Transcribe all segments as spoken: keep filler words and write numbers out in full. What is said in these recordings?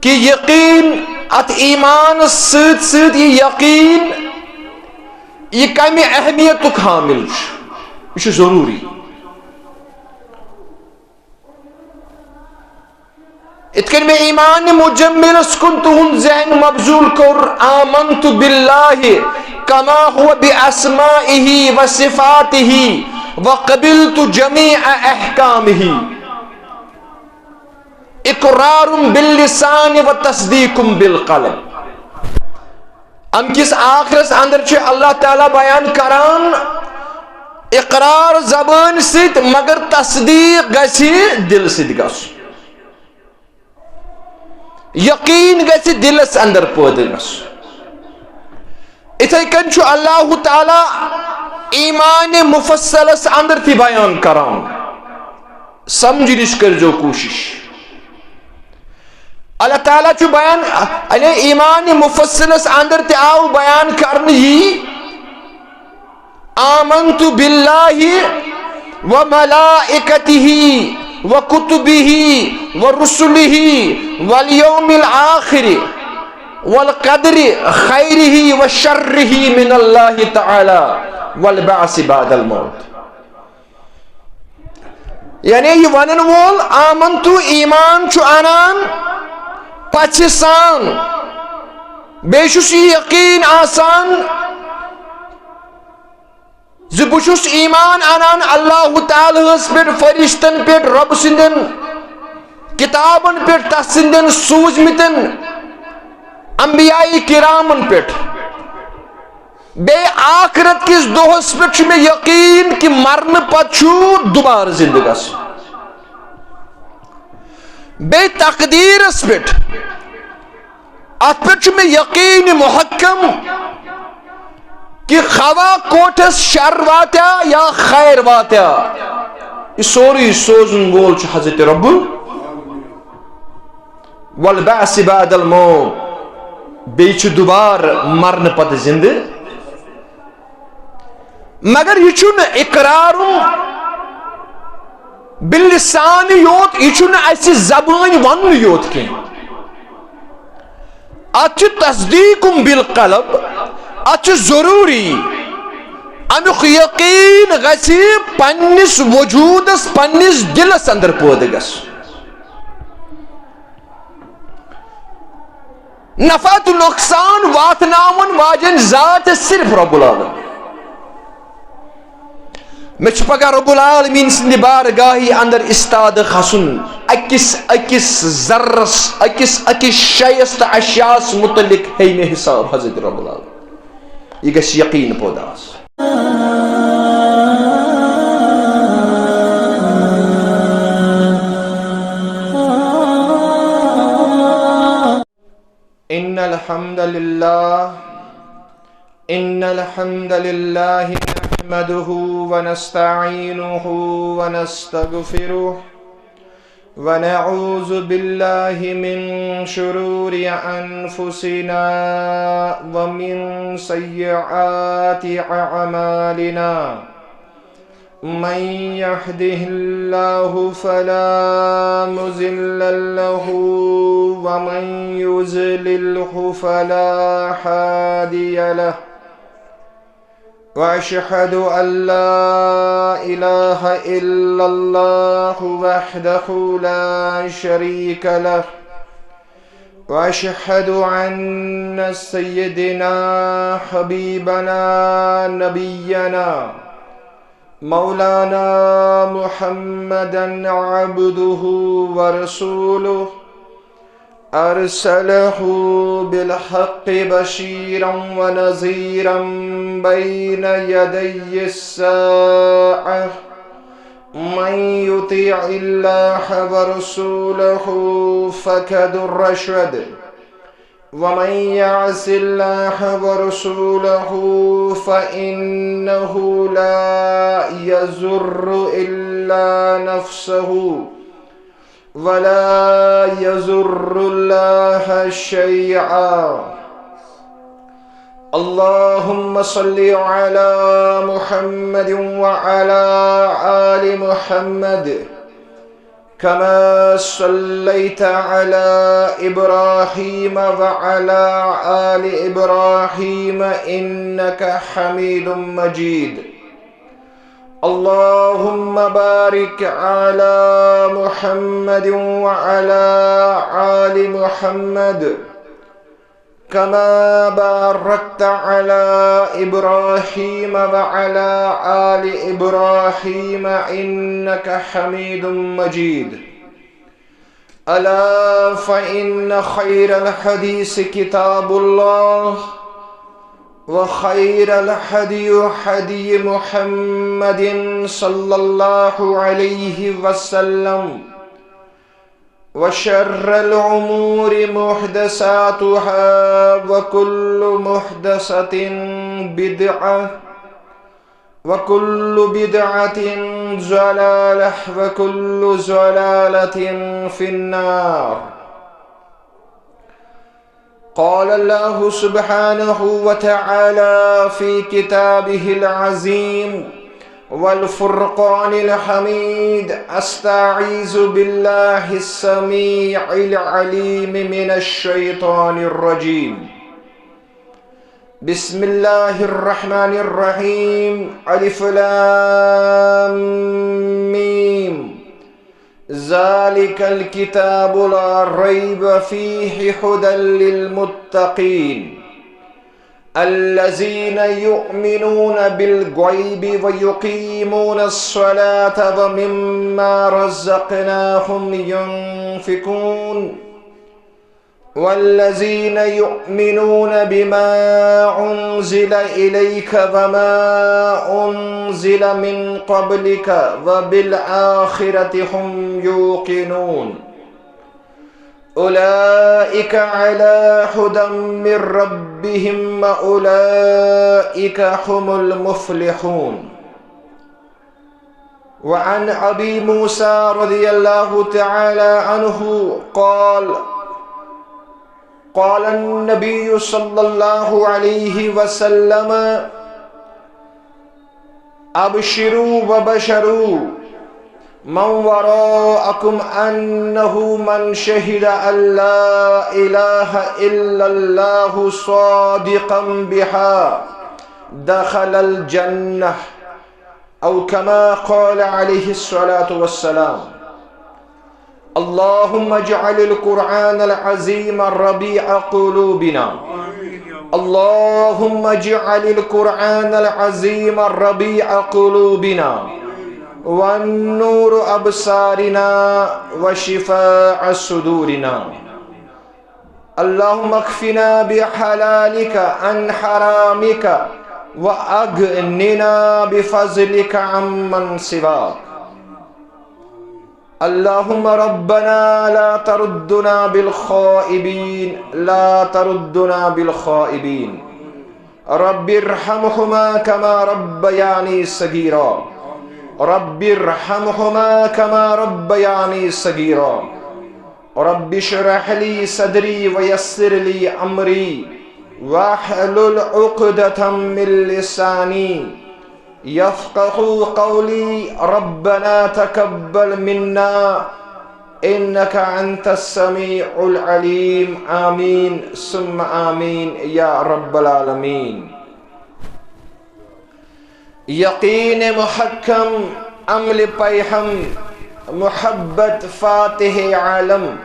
کہ یقین، اتھ ایمانس سۭتۍ سۭتۍ یہِ یقین، یہِ کمہِ اہمیتُک حامل چھُ، یہِ چھُ ضروٗری۔ یِتھ کٔنۍ مےٚ ایمان مجملس کُن تُہُنٛد ذہن مبذول کوٚر، آمنت باللہ کما هو باسمائه و صفاته و قبلت جمیع احکامه۔ اقرار باللسان و تصدیق بالقلب۔ ام کس آخرس اندر چھُ اللہ تعالیٰ بیان کران اقرار زبان سۭتۍ، مگر تصدیق گژھِ دل سۭتۍ گژھُن، یقین گژھِ دلس اندر پٲدٕ گژھُن۔ اِتھے کٔنۍ چھُ اللہ تعالیٰ ایمان مفصلس اندر تہِ بیان کران۔ سمجھنٕچ کٔرزیو کوٗشش۔ اللہ تعالیٰ چھُ بیان، یعنی ایمان مفصلس اندر تہِ آو بیان کرنہٕ یی، آمنت باللہ و ملائکتہ و کتبہ و رسلہ والیوم الآخر والقدر خیرہ و شرہ من اللہ تعالیٰ والبعث بعد الموت۔ یعنی یہِ ونن وول آمنت ایمان چھُ انان پژھِ سان، بیٚیہِ چھُس یہِ یقین آسان زِ بہٕ چھُس ایمان انان اللہ تعالیٰ ہس پٮ۪ٹھ، فرشتن پٮ۪ٹھ، رۄب سٕنٛدٮ۪ن کتابن پٮ۪ٹھ، تس سٕنٛدٮ۪ن سوٗزمٕتٮ۪ن انبیاء کرامن پٮ۪ٹھ۔ بیٚیہِ آخرت کِس دۄہس پٮ۪ٹھ چھُ مےٚ یقین کہِ مرنہٕ پتہٕ چھُ دُبارٕ زندٕ گژھُن۔ بیٚیہِ تقدیٖرس پٮ۪ٹھ، اتھ پٮ۪ٹھ چھُ مےٚ یقین محکم کہِ خواہ کوٹھس شر واتیا یا خیر واتیا، یہِ سورُے سوزن وول چھُ حضرت رب۔ والبعث بعد الموت، بیٚیہِ چھُ دُبارٕ مرنہٕ پتہٕ زِندٕ۔ مگر یہِ چھُنہٕ اقرارُن باللسان یوت، یہِ چھُنہٕ اَسہِ زبٲنۍ وننہٕ یوت کینٛہہ۔ اتھ چھُ تصدیق بالقلب، اتھ چھُ ضروٗری امیُک یقین گژھِ پننِس وجودس، پننِس دلس اندر پٲدٕ گژھُن۔ نفع تہٕ نۄقصان واتناون واجٮ۪ن ذات صرف رب العالمین۔ مےٚ چھُ پگاہ رب العالمین سٕنٛدِ بارگاہہِ اندر استاد کھسُن۔ أکِس أکِس ذرس، أکِس أکِس شیٚیس تہٕ اشیاہس متعلق ہے مےٚ حساب حضرت رب العالمین۔ یہِ گژھِ یقین پٲدٕ آسُن۔ إن الحمد لله، إن الحمد لله نحمده ونستعينه ونستغفره، ونعوذ بالله من شرور أنفسنا ومن سيئات أعمالنا. من يهده الله فلا مضل له، ومن يضلله فلا هادي له. وأشهد أن لا إله إلا الله وحده لا شريك له، وأشهد أن سيدنا حبيبنا نبينا مولانا محمدا عبده ورسوله، أرسله بالحق بشيرا ونذيرا بين يدي الساعة. من يطع الله ورسوله فقد رشد، ومن يعص الله ورسوله فإنه لا يضر إلا نفسه ولا يضر الله شيئا. اللهم صل على محمد وعلى آل محمد كما صليت على إبراهيم وعلى آل إبراهيم إنك حميد مجيد. اللهم بارك على محمد وعلى آل محمد كما باركت على إبراهيم وعلى آل إبراهيم إنك حميد مجيد. ألا فإن خير الحديث كتاب الله، وخير الهدي هدي محمد صلى الله عليه وسلم، وشر الأمور محدثاتها، وكل محدثة بدعة، وكل بدعة ضلالة، وكل ضلالة في النار. قال الله سبحانه وتعالى في كتابه العظيم والفرقان الحميد: أستعيذ بالله السميع العليم من الشيطان الرجيم. بسم الله الرحمن الرحيم. ألف لام ميم. ذلك الكتاب لا ريب فيه هدى للمتقين الذين يؤمنون بالغيب ويقيمون الصلاة ومما رزقناهم ينفقون. والذين يؤمنون بما أنزل إليك وما أنزل من قبلك وبالآخرة هم يوقنون. أولئك على هدى من ربهم وأولئك هم المفلحون. وعن أبي موسى رضي الله تعالى عنه قال: قال النبي صلى الله عليه وسلم: أبشروا وبشروا من وراءكم أنه من شهد أن لا إله إلا الله صادقا بها دخل الجنة، أو كما قال عليه الصلاة والسلام. اللهم اجعل القرآن العظيم ربيع قلوبنا. اللهم اجعل القرآن العظيم ربيع قلوبنا، والنور أبصارنا، وشفاء صدورنا. اللهم اكفنا بحلالك عن حرامك، وأغننا بفضلك عمن سواك. اللهم ربنا لا تردنا بالخائبين، لا تردنا بالخائبين. رب ارحمهما كما ربياني صغيرا. رب ارحمهما كما ربياني صغيرا. رب اشرح لي صدري ويسر لي أمري واحلل عقدة من لساني يفقهوا قولي. ربنا تقبل منا إنك أنت السميع العليم. آمين ثم آمين يا رب العالمين. یقین محکم، عمل پیہم، محبت فاتح عالم۔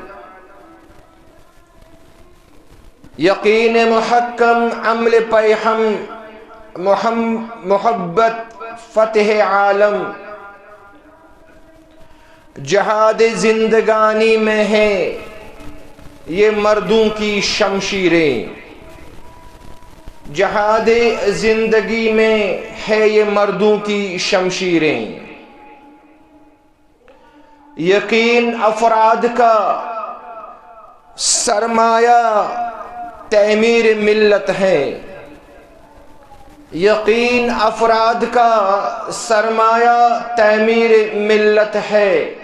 یقین محکم، عمل پیہم، محم-، محبت فتح عالم۔ جہاد زندگانی میں ہے یہ مردوں کی شمشیریں۔ جہاد زندگی میں ہے یہ مردوں کی شمشیریں۔ یقین افراد کا سرمایہ تعمیر ملت ہے۔ یقین افراد کا سرمایہ تعمیر ملت ہے۔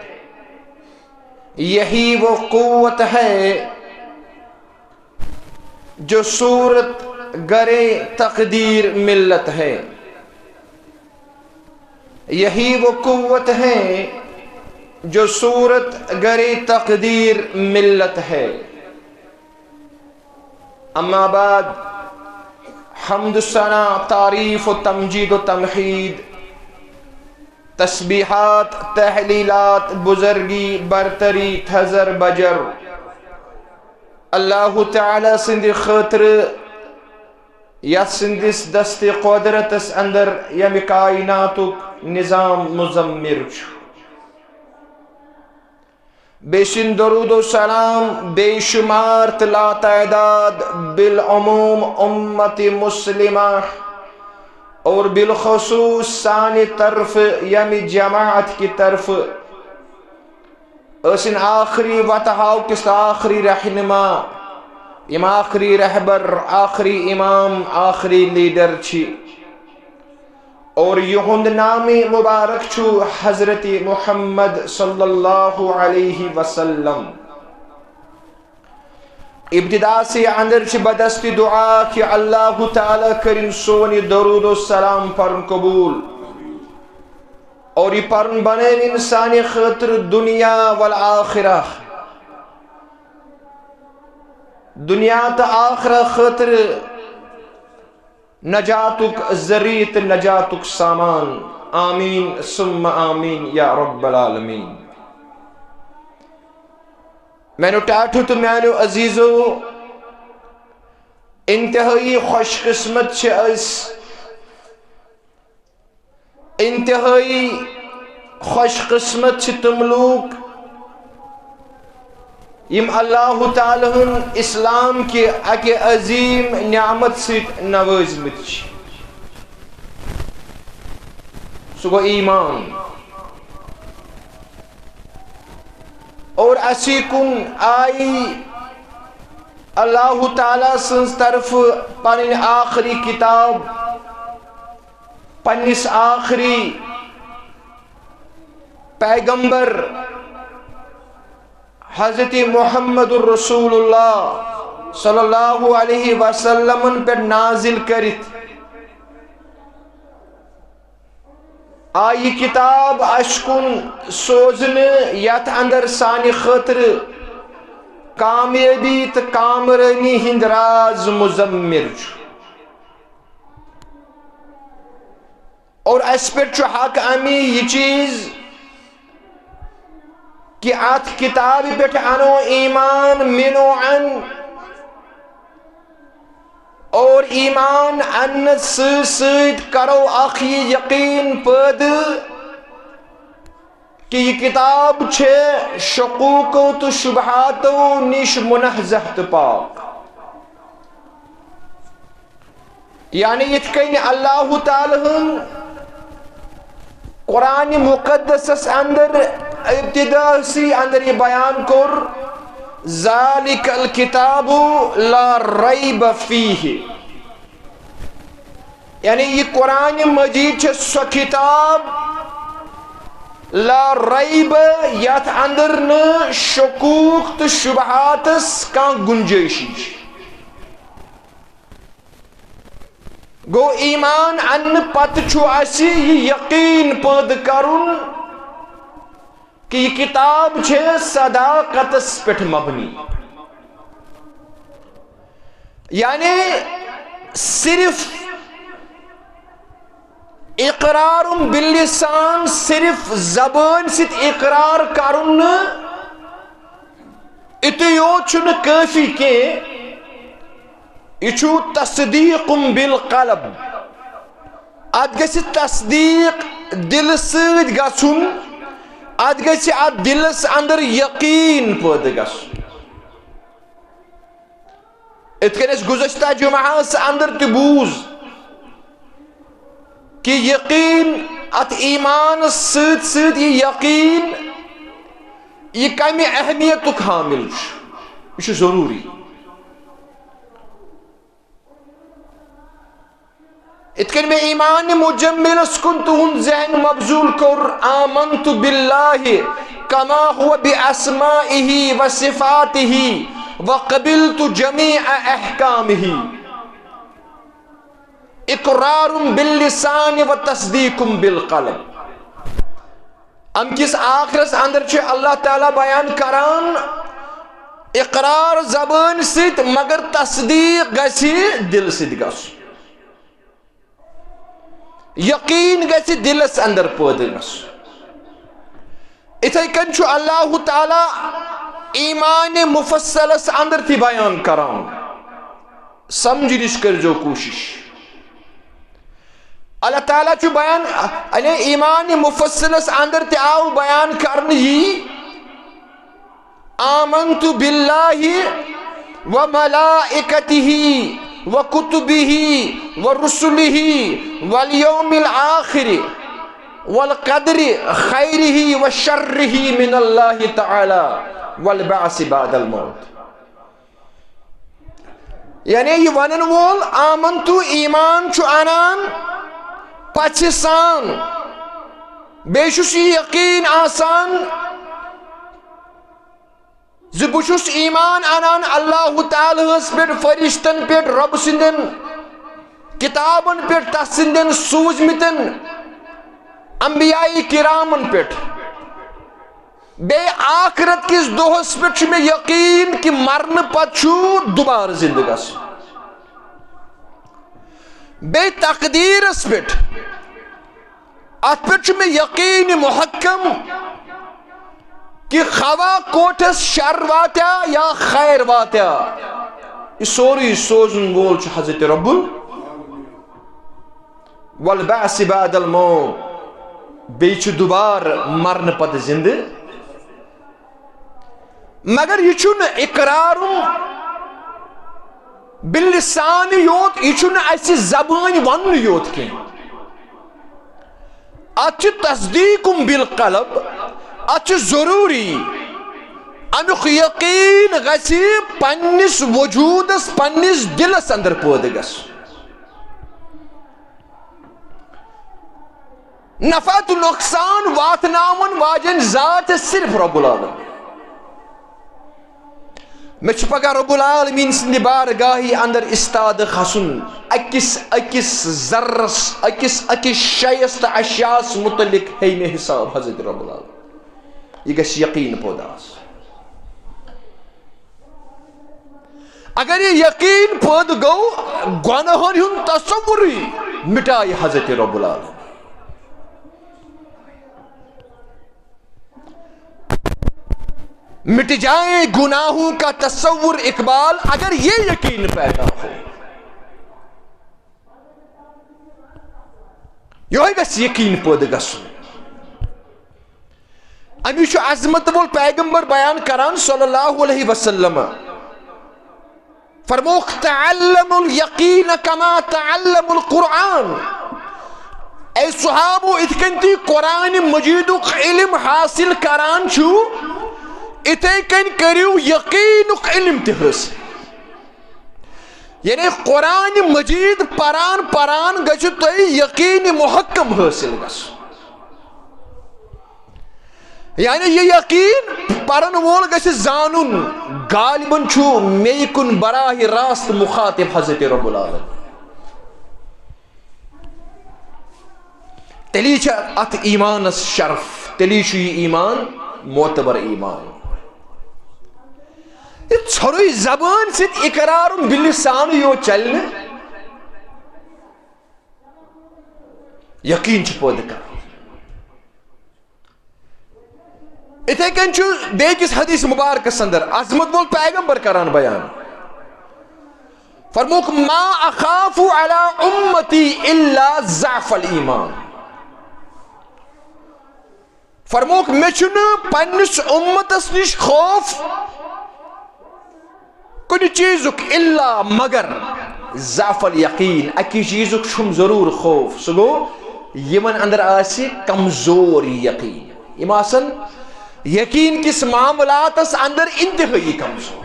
یہی وہ قوت ہے جو صورت گرے تقدیر ملت ہے۔ یہی وہ قوت ہے جو صورت گرِ تقدیر ملت ہے۔ اما بعد، حمد و ثنا، تعریف و تمجید و تمحید، تسبیحات، تحلیلات، بزرگی، برتری، تھزر بجر، اللہ تعالیٰ سٕنٛدِ خٲطرٕ، یَتھ سٕنٛدِس دستِ قۄدرتس اندر ییٚمہِ کائناتُک نظام مزمر چھُ۔ بیٚیہِ سٕنٛدِ درود و سلام بے شمار تہٕ لاتعداد، بالعموم امت مسلمہ اور بالخصوص سانہِ طرفہٕ، ییٚمہِ جماعت کہِ طرفہٕ، ٲسِن آخری وتہٕ ہاو کِس تہٕ آخری رہنما، یِم آخری رہبر، آخری امام، آخری لیڈر چھِ۔ اور یِہُنٛد نامِ مبارک چھُ حضرت محمد صلی اللہ علیہ وسلم۔ ابتدا سے اندر چھِ بدست دعا کہ اللہ تعالیٰ کٔرِن سون یہِ درود و سلام پرُن قبول۔ اور یہِ پرُن بنٲوِن سانہِ خٲطرٕ دنیا والآخرہ۔ دنیا تہٕ آخرہ خٲطرٕ نجاتُک ذریعہ تہٕ نجاتُک سامان۔ آمین ثم آمین یا رب العالمین۔ میانیو ٹاٹھو تہٕ میانیو عزیزو، انتہٲئی خوش قسمت چھِ أسۍ، انتہٲئی خوش قسمت چھِ تِم لوٗکھ، یِم اللہ تعالیٰ ہن اسلام کہِ اکہِ عظیم نعمت سۭتۍ نوٲزمٕتۍ چھِ۔ سُہ گوٚو ایمان۔ اور اسی کُن آیہِ اللہ تعالیٰ سٕنٛز طرفہٕ پنٕنۍ آخری کتاب، پننِس آخری پیغمبر حضرت محمد رسول اللہ صلی اللہ علیہ وسلمن پٮ۪ٹھ نازل کٔرِتھ۔ آیہِ یہِ کتاب اَسہِ کُن سوزنہٕ، یتھ اندر سانہِ خٲطرٕ کامیٲبی تہٕ کامرٲنی ہٕنٛدۍ راز مزمر چھُ۔ اور اَسہِ پٮ۪ٹھ چھُ حق امی یہِ چیز کہ اتھ کتابہِ پٮ۪ٹھ انو ایمان، مینو ان، اور ایمان اننس سۭتۍ سۭتۍ کرو اکھ یہِ یقین پٲدٕ کہ یہِ کتاب چھے شکوکو تہٕ شبہاتو نِش منزہ تہٕ پاک۔ یعنی یِتھ کٔنۍ اللہ تعالیٰ ہن قرآن مقدسس اندر ابتداسی اندر یہِ بیان کوٚر، "ذالک الکتاب لا ریب فیہ"، یعنی یہِ قرآن مجید چھِ سۄ کتاب لا ریب، یتھ اندر نہٕ شکوک تہٕ شبہاتس کانٛہہ گنجٲیشی چھِ۔ گوٚو، ایمان اننہٕ پتہٕ چھُ اسہِ یہِ یقین پٲدٕ کرُن کہ یہِ کتاب چھے صداقتس پٮ۪ٹھ مبنی۔ یعنی صرف اقرار باللسان، صرف زبٲنۍ سۭتۍ اقرار کرُن نہٕ، یِتُے یوت چھُنہٕ کٲفی کینٛہہ۔ یہِ چھُ تصدیق بالقلب۔ اتھ گژھِ تصدیق دلہٕ سۭتۍ گژھُن، اتھ گژھِ اتھ دلس اندر یقین پٲدٕ گژھُن۔ یِتھ کٔنۍ اسہِ گُزشتہ جمعہس اندر تہِ بوٗز کہ یقین، اتھ ایمانس سۭتۍ سۭتۍ یہِ یقین، یہِ کمہِ اہمیتُک حامل چھُ، یہِ چھُ ضروٗری۔ یِتھ کٔنۍ مےٚ ایمان مجملس کُن تُہُنٛد ذہن مبذول کوٚر، آمنت باللہ کما هو باسمائه وصفاته وقبلت جمیع احکامه۔ اقرار باللسان و تصدیق بالقلب۔ امہِ کِس آخرس اندر چھُ اللہ تعالیٰ بیان کران، اقرار زبٲنۍ سۭتۍ، مگر تصدیق گژھِ دِلہٕ سۭتۍ گژھُن۔ یقین گژھِ دِلس اندر پٲدٕ گژھُن۔ اِتھے کٔنۍ چھُ اللہ تعالیٰ ایمان مفصلس اندر تہِ بیان کران۔ سمجھنٕچ کٔرزیو کوٗشش۔ اللہ تعالیٰ چھُ بیان، یعنی ایمان مفصلس اندر تہِ آو بیان کرنہٕ یی، آمنت باللہ و ملائکتہ و کتبہ و رسلہ والیوم الآخر والقدر خیرہ و شرہ من اللہ تعالیٰ والبعث بعد الموت۔ یعنی یہِ ونن وول آمنتو ایمان چھُ انان پژھِ سان، بیٚیہِ چھُس یہِ یقین آسان زِ بہٕ چھُس ایمان انان اللہ تعالیٰ ہس پٮ۪ٹھ، فرشتن پٮ۪ٹھ، رۄب سٕنٛدٮ۪ن کتابن پٮ۪ٹھ، تس سٕنٛدٮ۪ن سوٗزمٕتٮ۪ن انبیاء کرامن پٮ۪ٹھ۔ بیٚیہِ آخرت کِس دۄہس پٮ۪ٹھ چھُ مےٚ یقین کہِ مرنہٕ پتہٕ چھُ دُبارٕ زِندٕ گژھُن۔ بیٚیہِ تقدیٖرس پٮ۪ٹھ، اتھ پٮ۪ٹھ چھُ مےٚ یقین محکم کہِ خواہ کوٹھس شر واتیا یا خیر واتیا، یہِ سورُے سوزن وول چھُ حضرت رب ال والبعث بعد الموت، بیٚیہِ چھُ دُبارٕ مرنہٕ پتہٕ زِندٕ۔ مگر یہِ چھُنہٕ اقرارُن باللسان یوت، یہِ چھُنہٕ اسہِ زبٲنۍ وننہٕ یوت کینٛہہ۔ اتھ چھِ تصدیٖقُن بالقلب، اتھ چھُ ضروٗری امیُک یقین گژھِ پننِس وجوٗدس، پننِس دِلس اندر پٲدٕ گژھُن۔ نفع تہٕ نۄقصان واتناون واجٮ۪ن ذات صرف رب العالمین۔ مےٚ چھُ پگاہ رب العالمین سٕنٛدِ بارگاہہِ اندر استاد کھسُن۔ أکِس أکِس ذرس، أکِس أکِس شیٚیس تہٕ اشیاہس متعلق ہے مےٚ حساب حضرت رب العالمین۔ یہِ گژھِ یقین پٲدٕ آسُن۔ اگر یہِ یقین پٲدٕ گوٚو، گۄناہن ہُنٛد تصورٕے مٹایہِ حضرت رب العالمین۔ مٹ جائے گناہوں کا تصور اقبال، اگر یہ یقین پیدا ہو۔ یہوے گژھِ یقین پٲدٕ گژھُن۔ امی چھُ عظمت وول پیغمبر بیان کران صلی اللہ علیہ وسلم۔ فرموک، تعلم الیقین کما تعلم القرآن۔ اے صحابو، اِتھ کٔنۍ تُہۍ قرآن مجیدُک علم حاصل کران چھِو، اِتھے کٔنۍ کٔرِو یقینُک علم تہِ حٲصِل۔ یعنی قرآن مجید پران پران گژھِ تۄہہِ یقین محکم حٲصِل گژھُن۔ یعنی یہِ یقین پرن وول گژھِ زانُن، غالباً چھُ مے کُن براہ راست مخاطب حضرت رب العالمین۔ تیٚلی چھِ اتھ ایمانس شرف، تیٚلی چھُ یہِ ایمان معتبر ایمان۔ یہِ ژھوٚرُے زبٲنۍ سۭتۍ اقرارُن باللسانٕے یوت چلہِ نہٕ، یقین چھُ پٲدٕ کرُن۔ اِتھے کٔنۍ چھُ بیٚیہِ کِس حدیث مبارکس اندر عظمت وول پیغمبر کران بیان۔ فرموک، ما اخاف علی امتی الا ضعف الایمان۔ فرموک، مےٚ چھُنہٕ پننِس اُمتس نِش خوف کُنہِ چیٖزُک، الا مگر ضعف الیقین، اَکی چیٖزُک چھُم ضروٗر خوف، سُہ گوٚو یِمن اندر آسہِ کمزور یقین۔ یِم آسن یقین کِس معاملاتس اندر انتہٲئی کمزور۔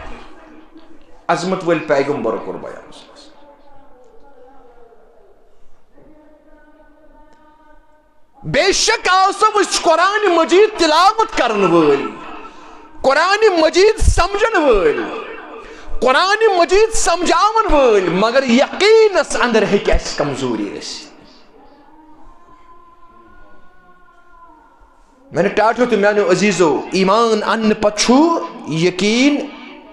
عظمت وٲلۍ پیغمبر کوٚر بیان۔ بے شک آسو أسۍ قرآن مجید تلاوت کرن وٲلۍ، قرآن مجید سمجھن وٲلۍ، قرآن مجید سمجھاون وٲلۍ، مگر یقینس اندر ہیٚکہِ اسہِ کمزوری ٲسِتھ۔ میانہِ ٹاٹھیو تہٕ میانیو عزیزو، ایمان اننہٕ پتہٕ چھُ یقین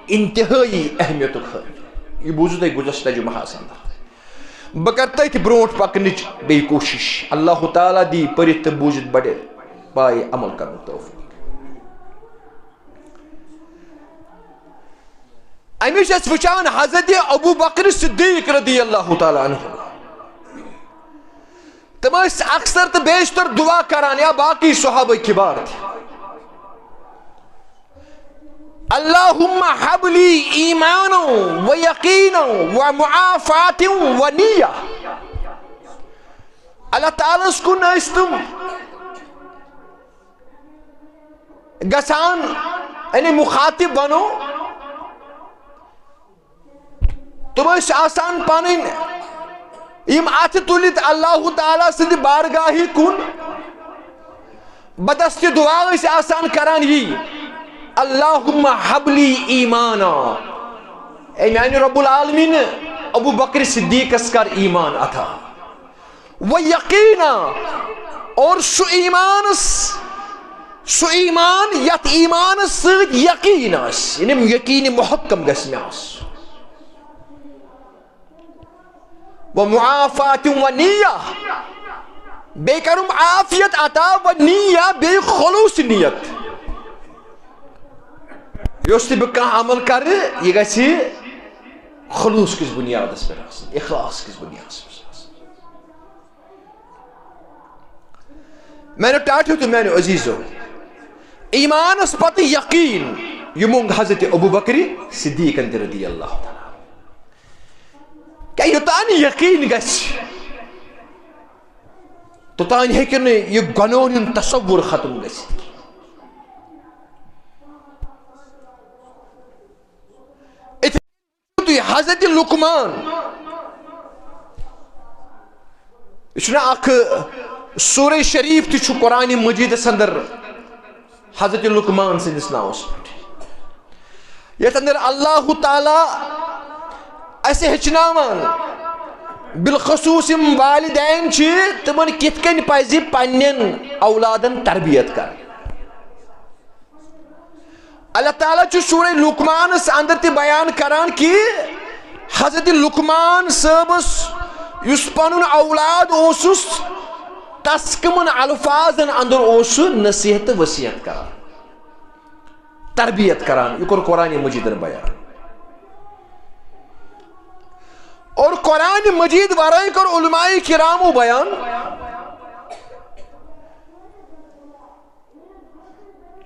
انتہٲئی اہمیتُک حٲمل۔ یہِ بوٗزِو تۄہہِ گُزشتہ جمعہس اندر۔ بہٕ کرٕ تٔتھۍ برونٛٹھ پکنٕچ بیٚیہِ کوٗشش۔ اللہ تعالیٰ دی پٔرِتھ تہٕ بوٗزِتھ بڑِ پایہِ عمل کرنُک توفیق۔ أمِس چھِ أسۍ وٕچھان حضرت ابو بکر صدیق رضی اللہ تعالیٰ عنہ۔ تِم ٲسۍ اکثر تہٕ بیشتر دعا کران، یا باقی صحابہ کبار تہِ۔ اللہم حب لی ایمانا و یقینا و معافات و نیہ۔ اللہ تعالیٰ ہس کُن ٲسۍ تِم گژھان، یعنی مخاطب بنو۔ تِم ٲسۍ آسان پنٕنۍ یِم اَتھٕ تُلِتھ اللہ تعالیٰ سٕنٛدِ بارگاہہِ کُن۔ بدست دعا ٲسۍ آسان کران یی، اللہم حب لی ایمانا، اے میانہِ رب العالمین، ابو بکر صدیقس کر ایمان عطا۔ و یقینا، اور سُہ ایمانس، سُہ ایمان یتھ ایمانس سۭتۍ یقین آسہِ، یعنی یقین محکم گژھِ مےٚ آسُن۔ و معافات و نیہ، بیٚیہِ کرُم عافیت عطا، و نیہ، بیٚیہِ خلوص نیت۔ یُس تہِ بہٕ کانٛہہ عمل کرٕ، یہِ گژھِ خلوص کِس بُنیادس پٮ۪ٹھ آسُن، اخلاص کِس بُنیادس پٮ۪ٹھ آسُن۔ میانیو ٹاٹھیو تہٕ میانیو عزیزو، ایمانس پتہٕ یقین، یہِ مونگ حضرت ابو بکر صدیقن تہِ رضی اللہ تعالیٰ۔ کیا یوتان یقین گژھِ، توتان ہیٚکہِ نہٕ یہِ گۄنہن ہُنٛد تصور ختم گژھِتھ۔ یِتھے تُہۍ حضرت لقمان، یہِ چھُنہ اکھ سورہ شریف تہِ چھُ قرآن مجیدس اندر حضرت لقمان سٕنٛدِس ناوس پٮ۪ٹھ، یتھ اندر اللہ تعالیٰ اسہِ ہیٚچھناوان، بالخصوص یِم والدین چھِ، تِمن کِتھ کٔنۍ پزِ پننٮ۪ن اولادن تربیت کرٕنۍ۔ اللہ تعالیٰ چھُ سورہ لقمانس اندر تہِ بیان کران کہ حضرت لقمان صٲبس یُس پنُن اولاد اوسُس، تس کمن الفاظن اندر اوس سُہ نصیحت تہٕ وصیت کران، تربیت کران۔ یہِ کوٚر قرآن مجیدن بیان۔ اور قرآن مجید ورٲے کوٚر علماء کرامو بیان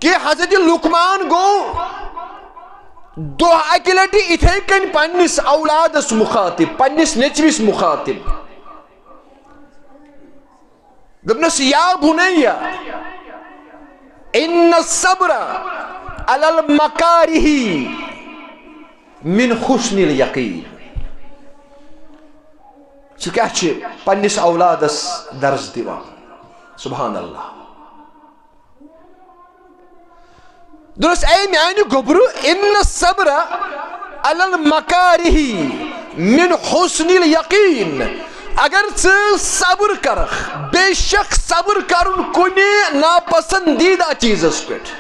کہ حضرت لقمان گوٚو دۄہ اکہِ لٹہِ اِتھے کٔنۍ پننِس اولادس مخاطب، پننِس نیٚچوِس مخاطب۔ دوٚپنس، یا بنی، ان الصبر علی المکارہ من حسن الیقین۔ ژٕ کیٛاہ چھِ پننِس اولادس درس دِوان؟ سبحان اللہ۔ دوٚپنس، اے میانہِ گوٚبرٕ، ان الصبر علی المکارہ من حسن الیقین۔ اگر ژٕ صبر کرکھ، بے شک صبر کرُن کُنہِ ناپسندیدہ چیزس پٮ۪ٹھ،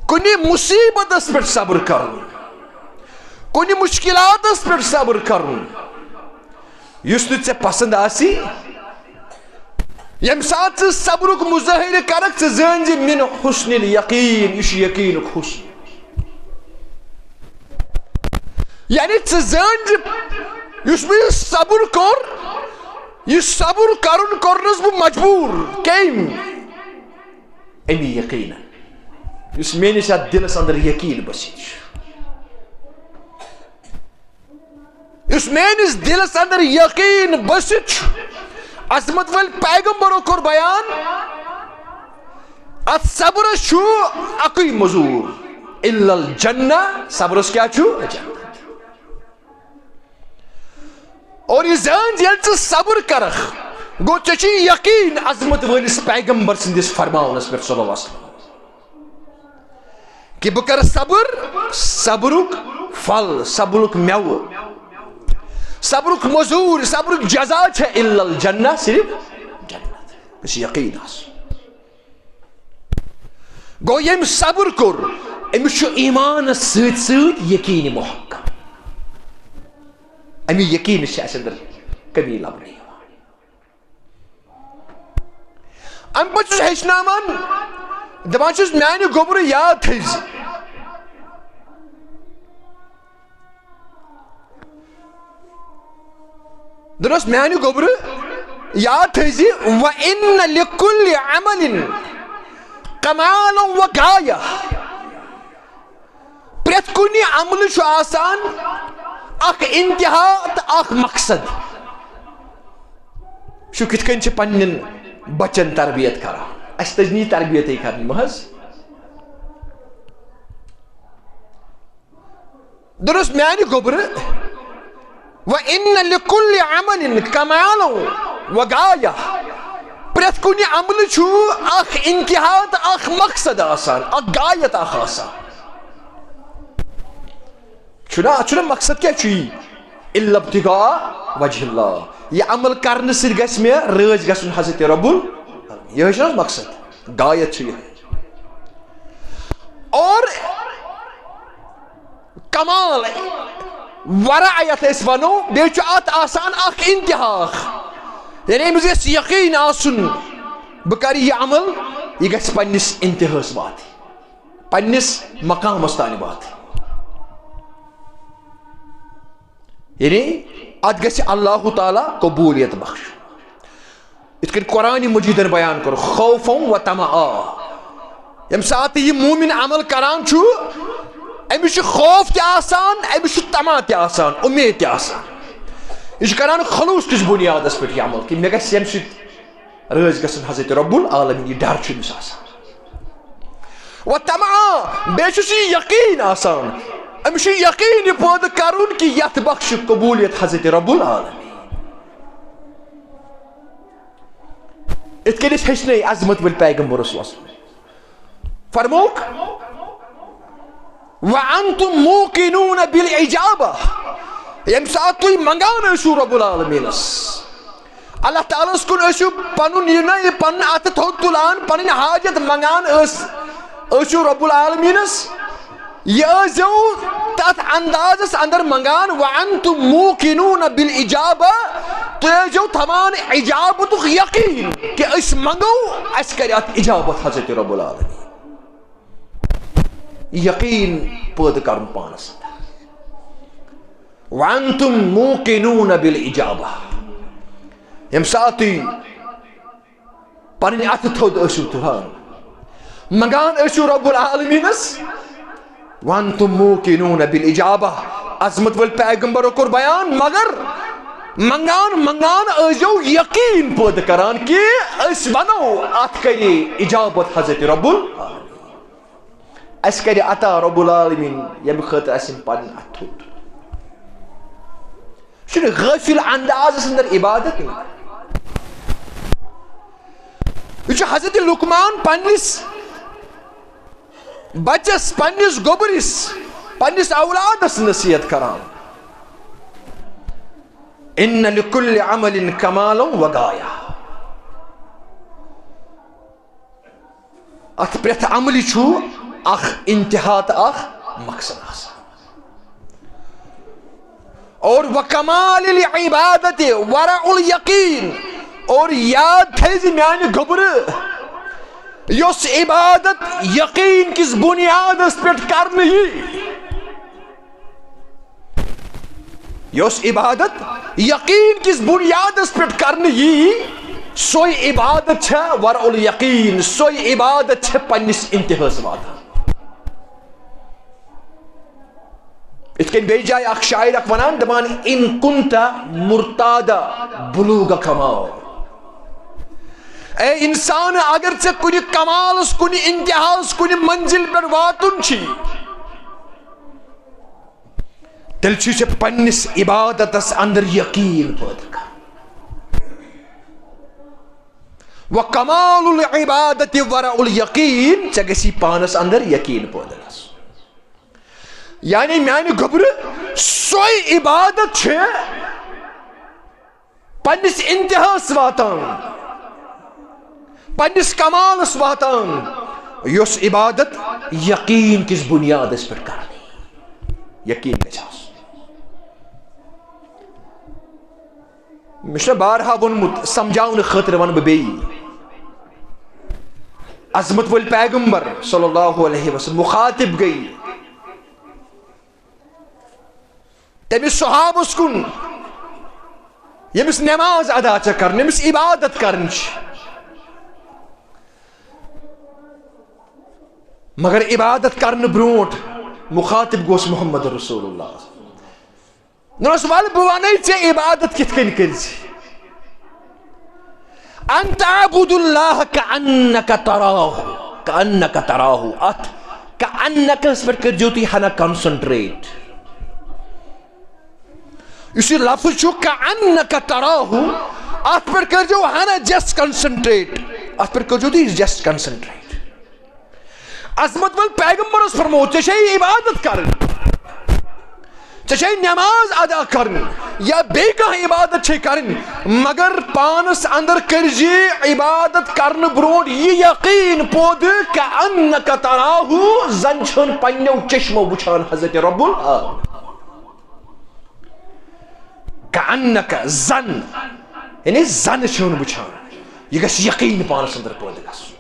کُنہِ مصیبتس پٮ۪ٹھ صبر کرُن، کُنہِ مشکلاتس پٮ۪ٹھ صبر کرُن، یُس نہٕ ژےٚ پسند آسی، ییٚمہِ ساتہٕ ژٕ صبرُک مظٲہرٕ کرکھ، ژٕ زٲنۍ زِ من حسن الیقین، یہِ چھُ یقینُک حسن۔ یعنی ژٕ زٲنۍ زِ یُس مےٚ یہِ صبر کوٚر، یہِ صبر کرُن کوٚرنس بہٕ مجبوٗر۔ کٔمۍ؟ امی یقیناً، یُس میٲنِس یتھ دِلس اندر یقین بسِتھ چھُ، یُس میٲنِس دِلس اندر یقین بسِتھ چھُ، عظمت وٲلۍ پیغمبرو کوٚر بیان، اتھ صبرس چھُ اکُے مزوٗر، الا الجنہ، صبرس کیٛاہ چھُ؟ جنت۔ اور یہِ زٲنۍ زِ ییٚلہِ ژٕ صبر کرکھ، گوٚو ژےٚ چھُے یقین عظمت وٲلِس پیغمبر سٕنٛدِس فرماونس پٮ۪ٹھ صلی اللہ علیہ وسلم، کہ بہٕ کرٕ صبر، صبرُک پھل، صبرُک مٮ۪وٕ، صبرُک مزوٗر، صبرُک جزا چھےٚ الا الجنہ، صرف جنت۔ گژھِ یقین آسُن۔ گوٚو، ییٚمۍ صبر کوٚر، أمِس چھُ ایمانس سۭتۍ سۭتۍ یقین محکم۔ اَمہِ یقینس چھِ اَسہِ اندر کمی لبنہٕ یِوان۔ اَمہِ پتہٕ چھُس ہیٚچھناوان، دَپان چھُس، میانہِ گوٚبرٕ یاد تھٲیزِ۔ دوٚپنَس، میانہِ گوٚبرٕ، یاد تھٲیزِ، وَإِنَّ لِكُلِّ عَمَلٍ كَمَالًا وَغَايَةً۔ پرٛٮ۪تھ کُنہِ عملہٕ چھُ آسان اکھ انتہا تہٕ اکھ مقصد۔ وٕچھِو، کِتھ کٔنۍ چھِ پننٮ۪ن بچن تربیت کران۔ اَسہِ تٔج نہٕ یہِ تربیتٕے کرٕنۍ محض۔ دوٚپنَس، میانہِ گوٚبرٕ، وَإِنَّ لِكُلِّ عَمَلٍ كَمَالًا وَغَايَةً۔ پرٛٮ۪تھ کُنہِ عملہٕ چھُ اکھ انتہا تہٕ اکھ مقصد آسان، اکھ غایت اکھ آسان۔ چھُنہ، اَتھ چھُنہ مقصد کیٛاہ چھُ یی؟ إِلَّا ابْتِغَاءَ وَجْهِ اللَّهِ۔ یہِ عمل کرنہٕ سۭتۍ گژھِ مےٚ رٲضۍ گژھُن حضرت رب ال-، یِہوٚے چھُنہ مقصد، غایت چھُ یِہوٚے۔ اور کمال، ورع یتھ أسۍ ونو، بیٚیہِ چھُ اتھ آسان اکھ انتہا اکھ۔ یعنی أمِس گژھِ یقین آسُن، بہٕ کرٕ یہِ عمل، یہِ گژھِ پننِس انتہاہس واتٕنۍ، پننِس مقامس تانۍ واتٕنۍ۔ یعنی اتھ گژھِ اللہ تعالیٰ قبولیت بخشُن۔ یِتھ کٔنۍ قرآن مجیدن بیان کوٚر، خوفا و طمعا۔ ییٚمہِ ساتہٕ یہِ مومن عمل کران چھُ، أمِس چھُ خوف تہِ آسان، أمِس چھُ طمع تہِ آسان، اُمید تہِ آسان۔ یہِ چھُ کران خلوص کِس بُنیادس پٮ۪ٹھ یہِ عمل، کہِ مےٚ گژھِ ییٚمہِ سۭتۍ رٲضۍ گژھُن حضرت رب العالمین، یہِ ڈر چھُ أمِس آسان۔ و طمعا، بیٚیہِ چھُس یہِ یقین آسان، أمِس چھُ یقین یہِ پٲدٕ کرُن کہِ یتھ بخشہِ قبولیت حضرت رب العالمین۔ یِتھ کٔنۍ أسۍ ہیٚچھنٲے عظمت وٲلۍ پیغمبر رسول اللہ صلی اللہ علیہ وسلم۔ فرمووُکھ، وَأَنْتُمْ مُوقِنُونَ بِالْإِجَابَةِ۔ ییٚمہِ ساتہٕ تُہۍ منٛگان ٲسِو رب العالمینس، اللہ تعالیٰ ہس کُن ٲسِو پنُن، یہِ نہ، یہِ پنُن اتھٕ تھوٚد تُلان، پنٕنۍ حاجت منٛگان ٲس، ٲسِو رب العالمینس، یہِ ٲسۍزیو تتھ اندازس اندر منٛگان، وَأَنْتُمْ مُوقِنُونَ بِالْإِجَابَةِ۔ تُہۍ ٲسۍزیو تھاوان اجابتُک یقین کہِ أسۍ منٛگو، اسہِ کرِ اتھ اجابت حضرت رب العالمین۔ یقین پٲدٕ کرُن پانس اندر۔ وَأَنْتُمْ مُوقِنُونَ بِالْإِجَابَةِ۔ ییٚمہِ ساتہٕ تُہۍ پنٕنۍ اتھٕ تھوٚد ٲسِو تُلان، منٛگان ٲسِو رب العالمینس، وَأَنْتُمْ مُوقِنُونَ بِالْإِجَابَةِ۔ عظمت وٲلۍ پیغمبرو کوٚر بیان، مگر منٛگان منٛگان ٲسۍزیو یقین پٲدٕ کران کہِ أسۍ ونو، اتھ کرِ اجابت حضرت رب العالمین۔ اسہِ کرِ عطا رب العالمین، ییٚمہِ خٲطرٕ اسہِ یِم پنٕنۍ اتھٕ تھوٚد۔ یہِ چھُنہٕ غٲفل اندازس اندر عبادت یِوان۔ یہِ چھُ حضرت لقمان پننِس بچس، پننِس گوٚبرِس، پننِس اولادس نصیحت کران۔ ان لکل عمل کمالا و غایہ۔ اتھ پرٛٮ۪تھ عملہِ چھُ اکھ انتہا تہٕ اکھ مقصد آسان۔ اور وکمال العبادت ورع الیقین۔ اور یاد تھٲیزِ میانہِ گوٚبرٕ، یۄس عبادت یقین کِس بنیادس پٮ۪ٹھ کرنہٕ یی، یۄس عبادت یقین کِس بنیادس پٮ۪ٹھ کرنہٕ یی، سۄے عبادت چھےٚ ورع الیقین، سۄے عبادت چھےٚ پننِس انتہاہس واتان۔ یِتھ کٔنۍ بیٚیہِ جایہِ اکھ شاعر اکھ ونان، دپان، ان کنت مرتاد بلوغ کمال۔ اے انسان، اگر ژےٚ کُنہِ کمالس، کُنہِ انتہاہس، کُنہِ منزل پٮ۪ٹھ واتُن چھُے، تیٚلہِ چھُے ژےٚ پننِس عبادتس اندر یقین پٲدٕ کرُن۔ وکمال العبادت ورع الیقین، ژےٚ گژھی پانس اندر یقین پٲدٕ گژھُن۔ یعنی میانہِ گوٚبرٕ، سۄے عبادت چھِ پننِس انتہاہس واتان۔ پننِس کمالس واتان، یۄس عبادت یقین کِس بنیادس پٮ۪ٹھ کرنہٕ یی۔ یقین گژھِ آسُن۔ مےٚ چھُ بارہا ووٚنمُت، سمجھاونہٕ خٲطرٕ ونہٕ بہٕ بیٚیہِ۔ عظمت وٲلۍ پیغمبر صلی اللہ علیہ وسلم مخاطب گٔے تٔمِس صحابس کُن، ییٚمِس نماز ادا چھےٚ کرٕنۍ، ییٚمِس عبادت کرٕنۍ چھِ۔ مگر عبادت کرنہٕ برونٛٹھ مخاطب گوس محمد رسول اللہ۔ نہ اوس، "ول بہٕ ونے ژےٚ عبادت کِتھ کٔنۍ کٔرۍ زِ۔ ان تعبد اللہ کأنک تراہ، کأنک تراہ۔" اتھ کأنکس پٮ۪ٹھ کٔرۍزیو تُہۍ ہنا concentrate۔ یُس یہِ لفظ چھُ کأنک تراہ، اتھ پٮ۪ٹھ کٔرۍزیو ہنا just concentrate، اتھ پٮ۪ٹھ کٔرۍزیو تُہۍ just concentrate۔ عظمت وٲلۍ پیغمبرس فرموو، ژےٚ چھے عبادت کرٕنۍ، ژےٚ چھے نماز ادا کرٕنۍ یا بیٚیہِ کانٛہہ عبادت چھے کرٕنۍ، مگر پانس اندر کٔرۍ زِ عبادت کرنہٕ برونٛٹھ یہِ یقین پٲدٕ، کأنک تراہ، زن چھُن پننیو چشمو وٕچھان حضرت رب العالمین۔ کأنک، زن، یعنی زن چھُن وٕچھان۔ یہِ گژھِ یقین پانس اندر پٲدٕ گژھُن۔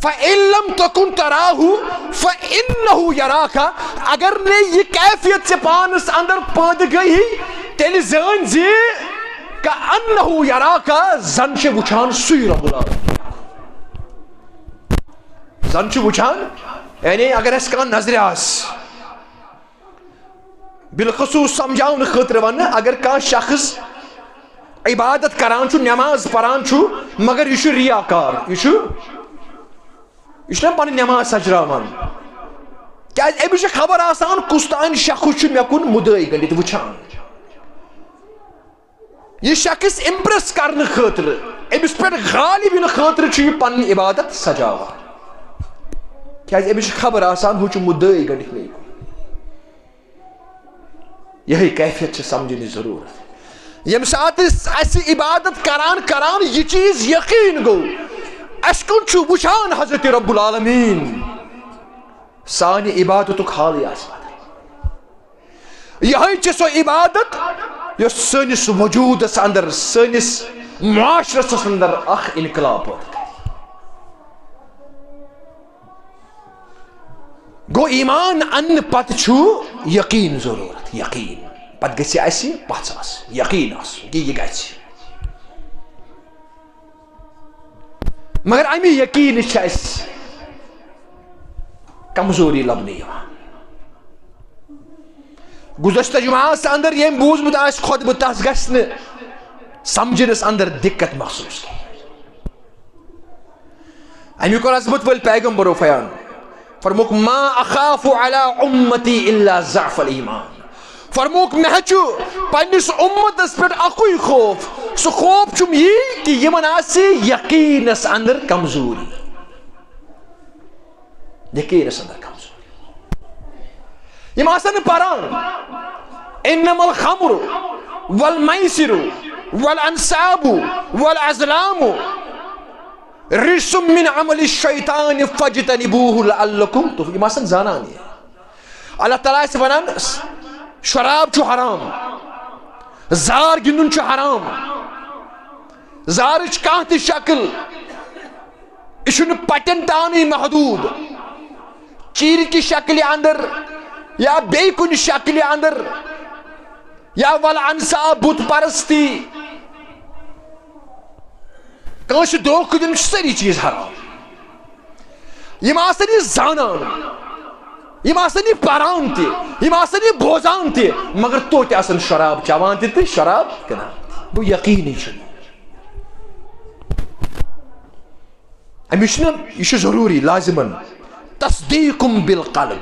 فَإِن لَمْ تَكُنْ تَرَاهُ فَإِنَّهُ يَرَاكَ۔ اگر نے یہِ کیفیت ژےٚ پانس اندر پٲدٕ گٔیی، تیٚلہِ زٲنۍ زِ کأنه يراك، زن چھُ وٕچھان سُے رب العالمین۔ زن چھُ وٕچھان، یعنی اگر اَسہِ کانٛہہ نظرِ آسہِ، بالخصوص سمجھاونہٕ خٲطرٕ ونہٕ، اگر کانٛہہ شخص عبادت کران چھُ، نماز پران چھُ، مگر یہِ چھُ ریاکار، یہِ چھُ، یہِ چھُنہ پنٕنۍ نماز سجراوان۔ کیازِ أمِس چھِ خبر آسان، کُس تام شخص چھُ مےٚ کُن مُدعٲے گٔنٛڈِتھ وٕچھان۔ یہِ شخص impress کرنہٕ خٲطرٕ، أمِس پٮ۪ٹھ غالب یِنہٕ خٲطرٕ چھُ یہِ پنٕنۍ عبادت سجاوان۔ کیازِ أمِس چھِ خبر آسان، ہُہ چھُ مُدعٲے گٔنٛڈِتھ مےٚ کُن۔ یِہے کیفیت چھِ سمجھنٕچ ضروٗرت۔ ییٚمہِ ساتہٕ أسۍ، اَسہِ عبادت کران کران یہِ چیٖز یقین گوٚو، اَسہِ کُن چھُ وٕچھان حضرت رب العالمین، سانہِ عبادتُک حالٕے آسہِ بدل۔ یِہے چھِ سۄ عبادت یۄس سٲنِس وجوٗدس اندر، سٲنِس معاشرس اندر اکھ انقلاب پٲدٕ کرِ۔ گوٚو، ایمان اننہٕ پتہٕ چھُ یقین ضروٗرت، یقین۔ پتہٕ گژھِ اَسہِ پژھ آسٕنۍ، یقین آسُن کہِ یہِ گژھِ۔ مگر اَمہِ یقیٖنٕچ چھِ اَسہِ کمزوری لبنہٕ یِوان۔ گُزشتہ جمعہس اندر ییٚمۍ بوٗزمُت آسہِ خطبہٕ، تس گژھِ نہٕ سمجھنس اندر دقت محسوس کینٛہہ۔ اَمیُک کوٚر عظمت وٲلۍ پیغمبرو بیان۔ فرمووُکھ، "ما اخاف علی امتی الا ضعف الایمان۔" فرمووُکھ، مےٚ چھُ پننِس امتس پٮ۪ٹھ اکُے خوف، سُہ خوف چھُم یی کہِ یِمن آسہِ یقینس اندر کمزوری۔ یقینس اندر کمزوری۔ یِم آسن نہٕ پران، "انما الخمر والمیسر والانصاب والازلام رجس من عمل الشیطان فاجتنبوه لعلکم تفلحون۔" یِم آسن زانان یہِ۔ اللہ تعالیٰ آسہِ ونان، شراب چھُ حرام، زار گِنٛدُن چھُ حرام، زارٕچ کانٛہہ تہِ شکل، یہِ چھُنہٕ پٹٮ۪ن تامٕے محدوٗد، چیٖرِ کہِ شکلہِ اندر یا بیٚیہِ کُنہِ شکلہِ اندر، یا ول انصاب، بت پرستی، کٲنٛسہِ دھوکہٕ دیُن، چھِ سٲری چیٖز حرام۔ یِم آسن یہِ زانان، یِم آسن یہِ پران تہِ، یِم آسن یہِ بوزان تہِ، مگر توتہِ آسن شراب چٮ۪وان تہِ تہٕ شراب کٕنان تہِ۔ گوٚو، یقیٖنٕے چھُنہٕ۔ أمِس چھُنہٕ، یہِ چھُ ضروٗری، لازمن، تصدیٖقُم بالقلب۔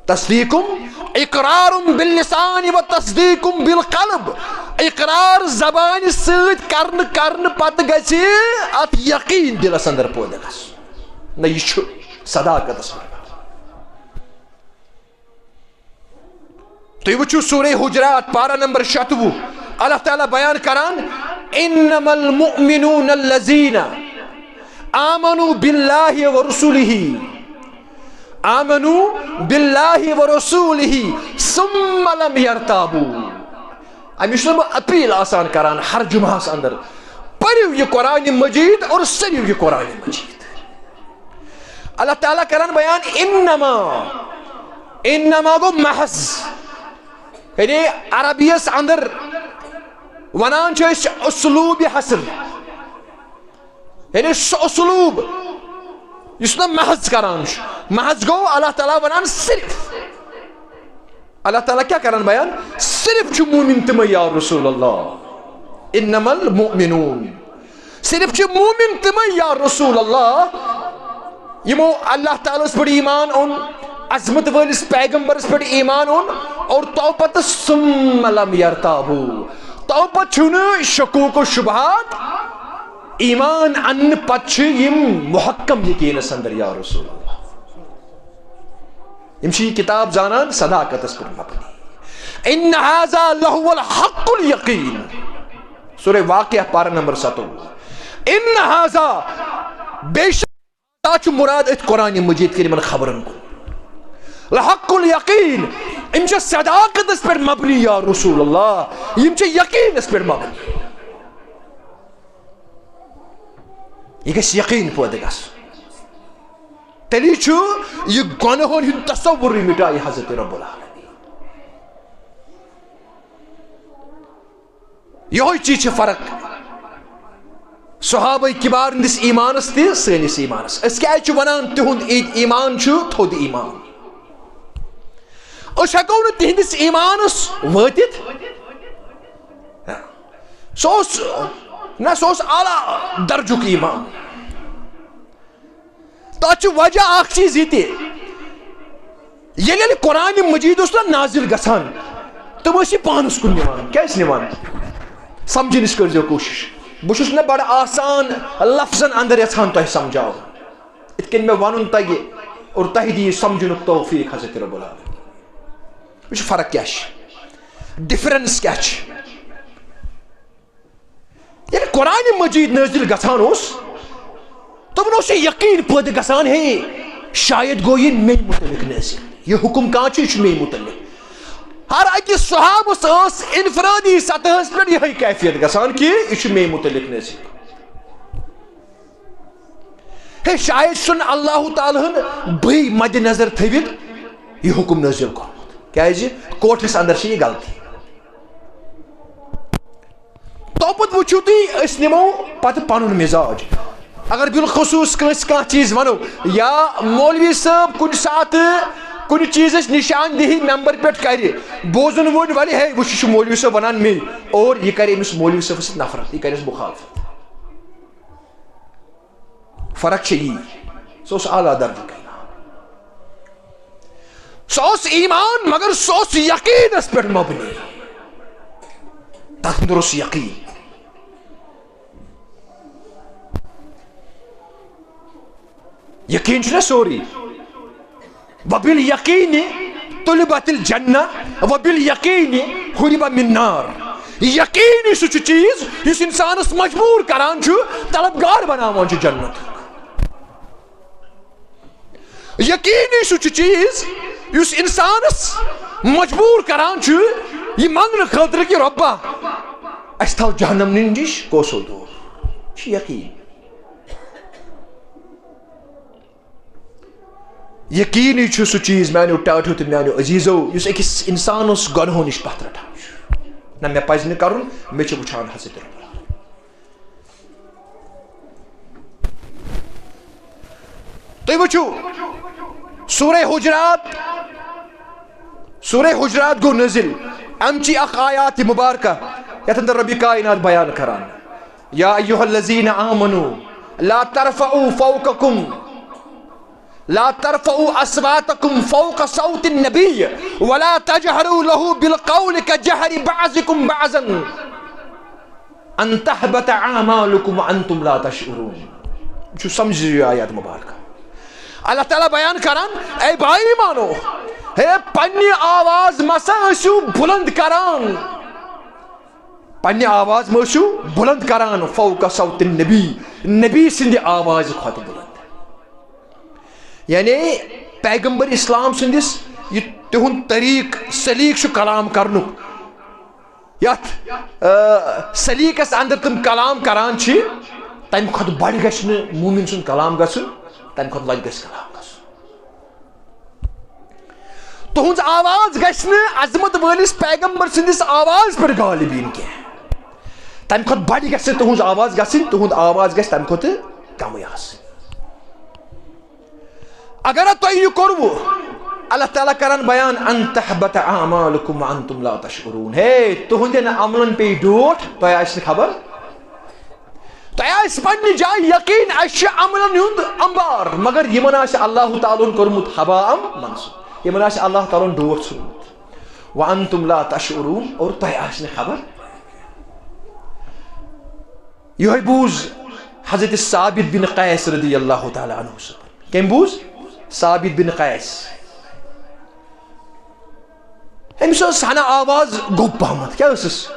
تصدیٖقُم، اقرارُم باللسان و تصدیٖقُم بالقلب۔ اقرار زبانہِ سۭتۍ کرنہٕ، کرنہٕ پتہٕ گژھِ اتھ یقیٖن دِلس اندر پٲدٕ گژھُن۔ نہ، یہِ چھُ صداقتس منٛز۔ تُہۍ وٕچھِو سورہ حجرات، پارہ نمبر شتوُہ، اللہ تعالیٰ بیان کران، انما المؤمنون الذين آمنوا بالله ورسله، آمنوا بالله ورسوله ثم لم يرتابوا۔ أمِس چھُس بہٕ اپیل آسان کران ہر جمعہس اندر، پٔرِو یہِ قرآن مجید اور سٔرِو یہِ قرآن مجید۔ اللہ تعالیٰ کران بیان انما، انما گوٚو محض، یعنی عربیس اندر ونان چھِ أسۍ اسلوب حصر، یعنی سُہ اسلوب یُس نہٕ محض کران چھُ۔ محض گوٚو اللہ تعالیٰ ونان صرف۔ اللہ تعالیٰ کیٛاہ کران بیان؟ صرف چھُ مومن تِمے یا رسول اللہ، انما المؤمنون، صرف چھِ مومن تِمے یا رسول اللہ، یِمو اللہ تعالیٰ ہس پٮ۪ٹھ ایمان اوٚن، عظمت وٲلِس پیغمبرس پٮ۪ٹھ ایمان اوٚن، اور تو پتہٕ ثم لم یرتابوا، تو پتہٕ چھُنہٕ شکوک و شبہات، ایمان اننہٕ پتہٕ چھِ یِم محکم یقینس اندر یا رسول اللہ۔ یِم چھِ یہِ کتاب زانان صداقتس پٮ۪ٹھ مبنی۔ ان ھذا لھو الحق الیقین۔ سورہ واقعہ پارہ نمبر ستووُہ۔ ان ھذا، بے شک ہسا چھُ مراد أتھۍ قرآن مجید کٮ۪ن یِمن خبرن کُن۔ لحق الیقین، یِم چھِ صداقتس پٮ۪ٹھ مبنی یا رسول اللہ، یِم چھِ یقینس پٮ۪ٹھ مبنی۔ یہِ گژھِ یقین پٲدٕ گژھُن۔ تیٚلی چھُ یہِ گۄنہن ہُنٛد تصورٕے مٹایہِ حضرت رب العالمین۔ یہوے چیز چھِ فرق صحابہ کبار ہٕنٛدِس ایمانس تہٕ سٲنِس ایمانس۔ أسۍ کیازِ چھِ ونان تِہُنٛد ای-، ایمان چھُ تھوٚد ایمان؟ أسۍ ہٮ۪کو نہٕ تِہنٛدِس ایمانس وٲتِتھ۔ سُہ اوس، نہ، سُہ اوس اعلیٰ درجُک ایمان۔ تَتھ چھُ وجہ اکھ چیٖز یہِ تہِ، ییٚلہِ، ییٚلہِ قرآن مجید اوس نہ نازل گژھان، تِم ٲسۍ یہِ پانس کُن نِوان۔ کیٛازِ نِوان؟ سمجھنٕچ کٔرۍزیو کوٗشش۔ بہٕ چھُس نہٕ بڑٕ آسان لفظن اندر یژھان تۄہہِ سمجھاوُن۔ یِتھ کٔنۍ مےٚ وَنُن تَگہِ اور تۄہہِ دِیہِ سَمجھنُک توفیٖق حضرت رب العالمین۔ وٕچھ فرق کیٛاہ چھِ، difference کیٛاہ چھِ۔ ییٚلہِ قرآن مجید نٲزِل گژھان اوس، تِمن اوس یہِ یقیٖن پٲدٕ گژھان، ہے، شاید گوٚو یہِ مے مُتعلق نٲزِل، یہِ حُکُم کانٛہہ چھُ، یہِ چھُ مے مُتعلق۔ ہر أکِس صحابس ٲس انفرٲدی سطحس پٮ۪ٹھ یِہے کیفیت گژھان کہِ یہِ چھُ مے مُتعلق نٲزِل۔ ہے، شاید چھُنہٕ اللہ تعالیٰ ہن بٕے مدِ نظر تھٲوِتھ یہِ حُکُم نٲزِل کوٚرمُت۔ کیازِ؟ کوٹھِس اندر چھِ یہِ غلطی۔ توپتہٕ وٕچھِو تُہۍ، أسۍ نِمو پتہٕ پنُن مزاج۔ اگر بالخصوص کٲنٛسہِ کانٛہہ چیٖز ونو، یا مولوی صٲب کُنہِ ساتہٕ کُنہِ چیٖزٕچ نشاندہی ممبر پٮ۪ٹھ کرِ، بوزن وول ونہِ، ہے، وٕچھ، یہِ چھُ مولوی صٲب ونان مے، اور یہِ کرِ أمِس مولوی صٲبس سۭتۍ نفرت، یہِ کرٮ۪س مخالفت۔ فرق چھےٚ یی۔ سُہ اوس اعلیٰ درجُک ایمان۔ سُہ اوس ایمان، مگر سُہ اوس یقینس پٮ۪ٹھ مبنی۔ تتھ اندر اوس یقین۔ یقین چھُنہ سورُے۔ وبالیقین طلبت الجنہ، وبالیقین حرم من نار۔ یقین سُہ چھُ چیٖز یُس انسانس مجبور کران چھُ، طلبگار بناوان چھُ جنت۔ یقین سُہ چھُ چیٖز یُس انسانس مجبور کران چھُ یہِ منگنہٕ خٲطرٕ کہِ رۄبا، اسہِ تھاو جہنم نِش کوسو دوٗر۔ یہِ چھُ یقین۔ یقینٕے چھُ سُہ چیٖز، میانیو ٹاٹھیو تہٕ میانیو عزیزو، یُس أکِس اِنسانَس گۄنہو نِش پتھ رٹان چھُ۔ نہ مےٚ پزِ نہٕ کرُن، مےٚ چھِ وٕچھان حضرت رب۔ تُہۍ وٕچھِو، سورہ حجرات، سورہ حجرات گوٚو نٲزِل، اَمچی اکھ آیات مبارکہ، یَتھ اندر ربِ کائنات بیان کران، یا ایھا الذین آمنوا لا ترفعوا فوقکم لا ترفعوا اصواتکم فوق صوت النبی ولا تجهروا له بالقول كجهر بعضکم بعضا ان تحبط اعمالکم وانتم لا تشعرون۔ چھُ سمجھِو یہِ آیات مبارکہ۔ اللہ تعالیٰ بیان کران، اے بھائی مانو، ہے پننہِ آواز مسا ٲسِو بلند کران۔ پننہِ آواز مہ ٲسِو بُلند کران فوق صوت النبی، نبی سٕنٛدِ آوازِ کھۄتہٕ بُلند۔ یعنی پیغمبر اسلام سٕنٛدِس یہِ تِہُنٛد طریٖق سلیٖق چھُ کلام کرنُک، یتھ، آ، سلیٖقس اندر تِم کلام کران چھِ، تمہِ کھۄتہٕ بڑِ گژھِ نہٕ مومن سُنٛد کلام گژھُن، تمہِ کھۄتہٕ لۄتہِ گژھِ کلام گژھُن۔ تُہنٛز آواز گژھِ نہٕ عظمت وٲلِس پیغمبر سٕنٛدِس آواز پٮ۪ٹھ غالب یِنۍ کینٛہہ۔ تمہِ کھۄتہٕ بڑِ گژھِ تُہنٛز آواز گژھٕنۍ، تُہنٛد آواز گژھِ تمہِ کھۄتہٕ کمٕے آسٕنۍ۔ اگر تۄہہِ یہِ کوٚروٕ، اللہ تعالیٰ کرن بیان، "ان تحبط اعمالکم وانتم لا تشعرون"، ہے، تُہنٛدٮ۪ن عملن پیٚیہِ ڈوٹھ، تۄہہِ آسہِ نہٕ خبر۔ تۄہہِ آسہِ پننہِ جایہِ یقین، اسہِ چھُ عملن ہُنٛد انبار، مگر یِمن آسہِ اللہ تعالیٰ ہن کوٚرمُت ہباء منثورا، یِمن آسہِ اللہ تعالیٰ ہن ڈوٹھ ژھُنمُت۔ وانتم لا تشعرون، اور تۄہہِ آسہِ نہٕ خبر۔ یِہوٚے بوٗز حضرت ثابت بن قیس رضی اللہ تعالیٰ عنہ صٲبن۔ کٔمۍ بوٗز؟ ثابت بن قیس۔ أمِس ٲس ہنا آواز گوٚب پہمتھ۔ کیٛاہ ٲسٕس؟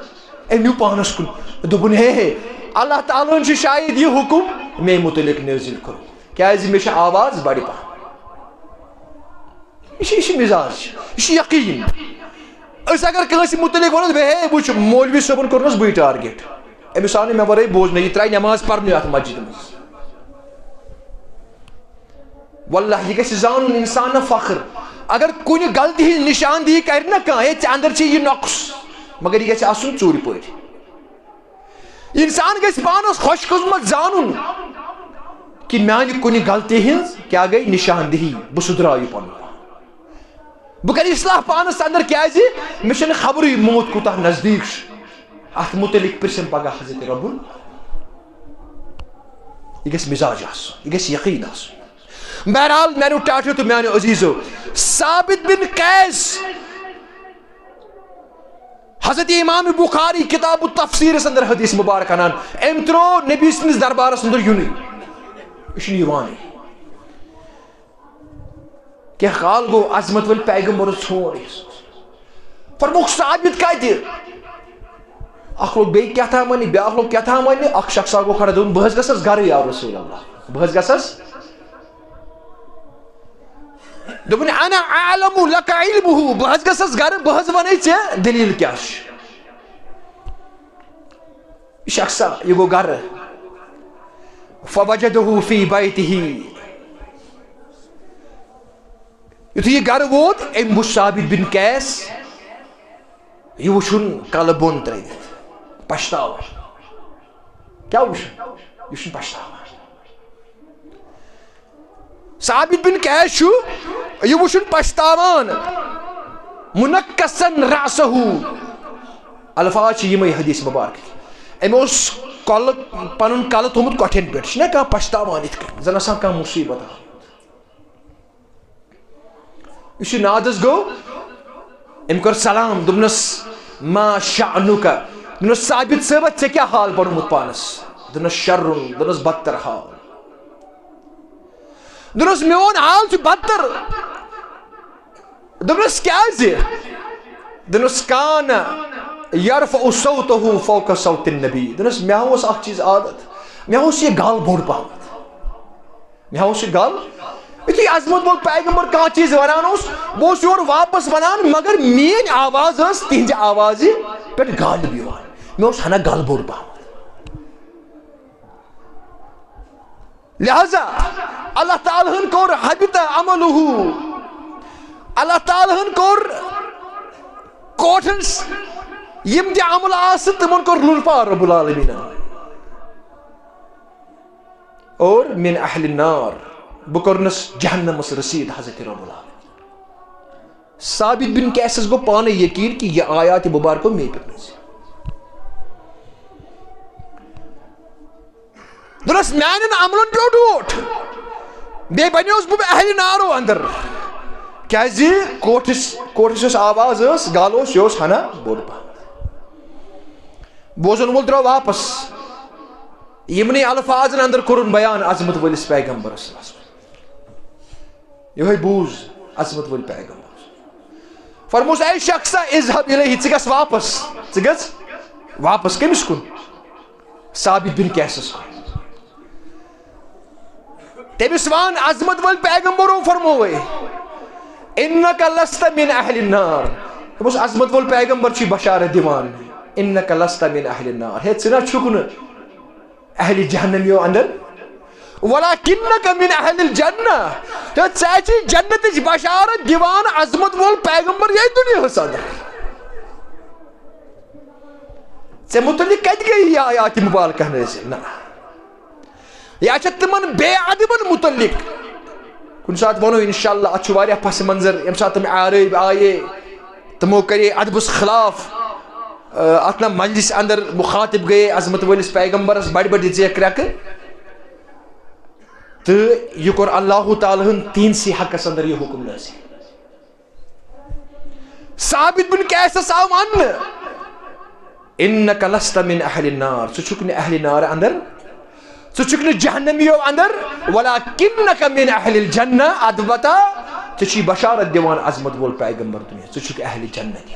أمۍ نیوٗ پانس کُن۔ دوٚپُن، "ہے ہے، اللہ تعالیٰ ہن چھُ شاید یہِ حُکُم مے مُتعلق نٲزِل کوٚرمُت، کیٛازِ مےٚ چھِ آواز بڑِ پہم۔" یہِ چھِ، یہِ چھِ مِزاج، یہِ چھِ یقیٖن۔ أسۍ اگر کٲنٛسہِ مُتعلق وَنو، دوٚپے، "ہے، وٕچھ، مولوی صٲبن کوٚرنَس بٕے target، أمِس آو نہٕ مےٚ وَرٲے بوزنَے، یہِ ترٛایہِ نٮ۪ماز پَرنُے اَتھ مسجدِ منٛز۔" واللہ، یہِ گژھِ زانُن اِنسان نہ فخر۔ اگر کُنہِ غلطی ہٕنٛز نِشاندِہی کَرِ نہ کانٛہہ، "ہے، ژےٚ اندر چھِ یہِ نۄقُص"، مگر یہِ گژھِ آسُن ژوٗرِ پٲٹھۍ۔ اِنسان گژھِ پانَس خۄش قٕسمت زانُن کہِ میانہِ کُنہِ غلطی ہٕنٛز کیٛاہ گٔے نِشاندِہی، بہٕ سُدھراو یہِ پَنُن پان۔ بہٕ کَرٕ اصلاح پانَس اندر، کیٛازِ مےٚ چھَنہٕ خبرٕے موت کوٗتاہ نزدیٖک چھُ۔ اَتھ مُتعلِق پرٛژھم پگاہ حضرت ربُل۔ یہِ گژھِ مِزاج آسُن، یہِ گژھِ یقیٖن آسُن۔ بہرحال، میانیو ٹاٹھیو تہٕ میانیو عزیزو، ثابت بن قیس، حضرت امام بخاری کتاب التفسیرس اندر حدیث مبارک انان، أمۍ ترٛوو نبی سٕنٛدِس دربارس اندر یُنُے۔ یہِ چھُنہٕ یِوانٕے۔ کینٛہہ کال گوٚو، عظمت وٲلۍ پیغمبر ژھونٛڈ أمِس۔ فرمووُکھ، "ثابت کتہِ؟" اکھ لوگ بیٚیہِ کیٛاہ تام وننہِ، بیٛاکھ لوگ کیٛاہ تام وننہِ، اکھ شخصا گوٚو کھڑا، دوٚپُن، "بہٕ حظ گژھس گرٕ یا رسول اللہ، بہٕ حظ گژھس۔" دوٚپُن، "انا اعلم لک علمہ"، بہٕ حظ گژھس گرٕ، بہٕ حظ ونے ژےٚ دلیل کیٛاہ چھِ۔ یہِ شخصا، یہِ گوٚو گرٕ۔ فوجدہ فی بیتہ۔ یُتھُے یہِ گرٕ ووت، أمۍ وُچھ ثابت بن قیس، یہِ وُچھُن کلہٕ بۄن ترٲوِتھ، پشتاوان۔ کیٛاہ وُچھُن؟ یہِ چھُنہٕ پشتاوان۔ ثابت بن قیس چھُ یہِ وُچھُن پشتاوان۔ منکسن رأسہ۔ الفاظ چھِ یِمے حدیث مبارک۔ أمۍ اوس کۄلہٕ، پنُن کلہٕ تھوٚمُت کۄٹھٮ۪ن پٮ۪ٹھ۔ چھُنہ کانٛہہ پشتاوان یِتھ کٔنۍ، زن آسان کانٛہہ مُصیبت آمُت۔ یُس یہِ نادس گوٚو، أمۍ کوٚر سلام، دوٚپنس، "ما شأنک؟" دوٚپنس، "ثابت صٲبہ، ژےٚ کیٛاہ حال بنوومُت پانس؟" دوٚپنس، "شرن"، دوٚپنس، "بدتر حال۔" دوٚپنس، "میون حال چھُ بدتر۔" دوٚپنس، "کیٛازِ؟" دوٚپنس، "کان یرفع صوتہ فوق صوت النبی۔" دوٚپنس، مےٚ اوس اکھ چیٖز عادت، مےٚ اوس یہِ گل بوٚڑ پہمتھ۔ مےٚ اوس یہِ گل، یُتھُے عظمت وول پیغمبر کانٛہہ چیٖز ونان اوس، بہٕ اوسُس یورٕ واپس ونان، مگر میٲنۍ آواز ٲس تِہنٛزِ آوازِ پٮ۪ٹھ غالب یِوان۔ مےٚ اوس ہنا گل بوٚڑ پہمتھ۔ لہذا اللہ تعالیٰ ہن کوٚر حبط عملہ۔ اللہ تعالیٰ ہن کوٚر کوٹھن س-، یِم تہِ عمل آسہٕ، تِمن کوٚر لُلفار رب العالمینن۔ اور من اہل النار، بہٕ کوٚرنس جہنمس رسید حضرت رب العالمین۔ ثابت بن قیسس گوٚو پانے یقین کہ یہ آیات مبارکہ مے پٮ۪ٹھ نازل۔ دوٚپنس، میانٮ۪ن عملن پیوٚو ڈوٹھ، بیٚیہِ بنیوس بہٕ اہلِ نارو اندر، کیازِ کوٹھس، کوٹھس یۄس آواز ٲس، گل اوس، یہِ اوس ہنا بوٚڑ پہم۔ بوزن وول درٛاو واپس۔ یِمنٕے الفاظن اندر کوٚرُن بیان عظمت وٲلِس پیغمبرس۔ یِہوٚے بوٗز عظمت وٲلۍ پیغمبر۔ فرموس، اے شخصا، اذهب الیہ، ژٕ گژھ واپس، ژٕ گژھ واپس کٔمِس کُن؟ ثابت بن قیسس کُن۔ تٔمِس وَن عظمت وٲلۍ پیغمبرو فرمووے، "انک لست من اہل النار"۔ دوٚپُس، عظمت وول پیغمبر چھُے بشارت دِوان، "انک لست من اہل النار"، ہے، ژٕ نہ چھُکھ نہٕ اہل جہنمیو اندر، "ولکنک من اہل الجنہ"، تہٕ ژےٚ چھِ جنتٕچ بشارت دِوان عظمت وول پیغمبر ییٚتہِ دُنیاہس اندر۔ ژےٚ متعلق کتہِ گٔے یہِ آیات مبارکہ نٲزِل؟ نہ۔ یا چھِ تِمن بے ادبن متعلق۔ کُنہِ ساتہٕ وَنو انشاءاللہ، اتھ چھُ واریاہ پس منظر، ییٚمہِ ساتہٕ تِم عرٲبۍ آیے، تِمو کرے ادبس خلاف، آ، اتھ نہ مجلس اندر مخاطب گٔیے عظمت وٲلِس پیغمبرس، بڑِ بڑِ دِژے کرٛٮ۪کہٕ۔ تہٕ یہِ کوٚر اللہ تعالیٰ ہن تِہنٛدسٕے حقس اندر یہِ حکم نٲزِل۔ ثابت بن قیسس آو وننہٕ، "انک لست من اہل النار"، ژٕ چھُکھ نہٕ اہل نار اندر، ژٕ چھُکھ نہٕ جہنمیو اندر، "ولکنک من اہل الجنہ"، البتہ ژےٚ چھُے بشارت دِوان عظمت وول پیغمبر دُنیا، ژٕ چھُکھ اہل جنت۔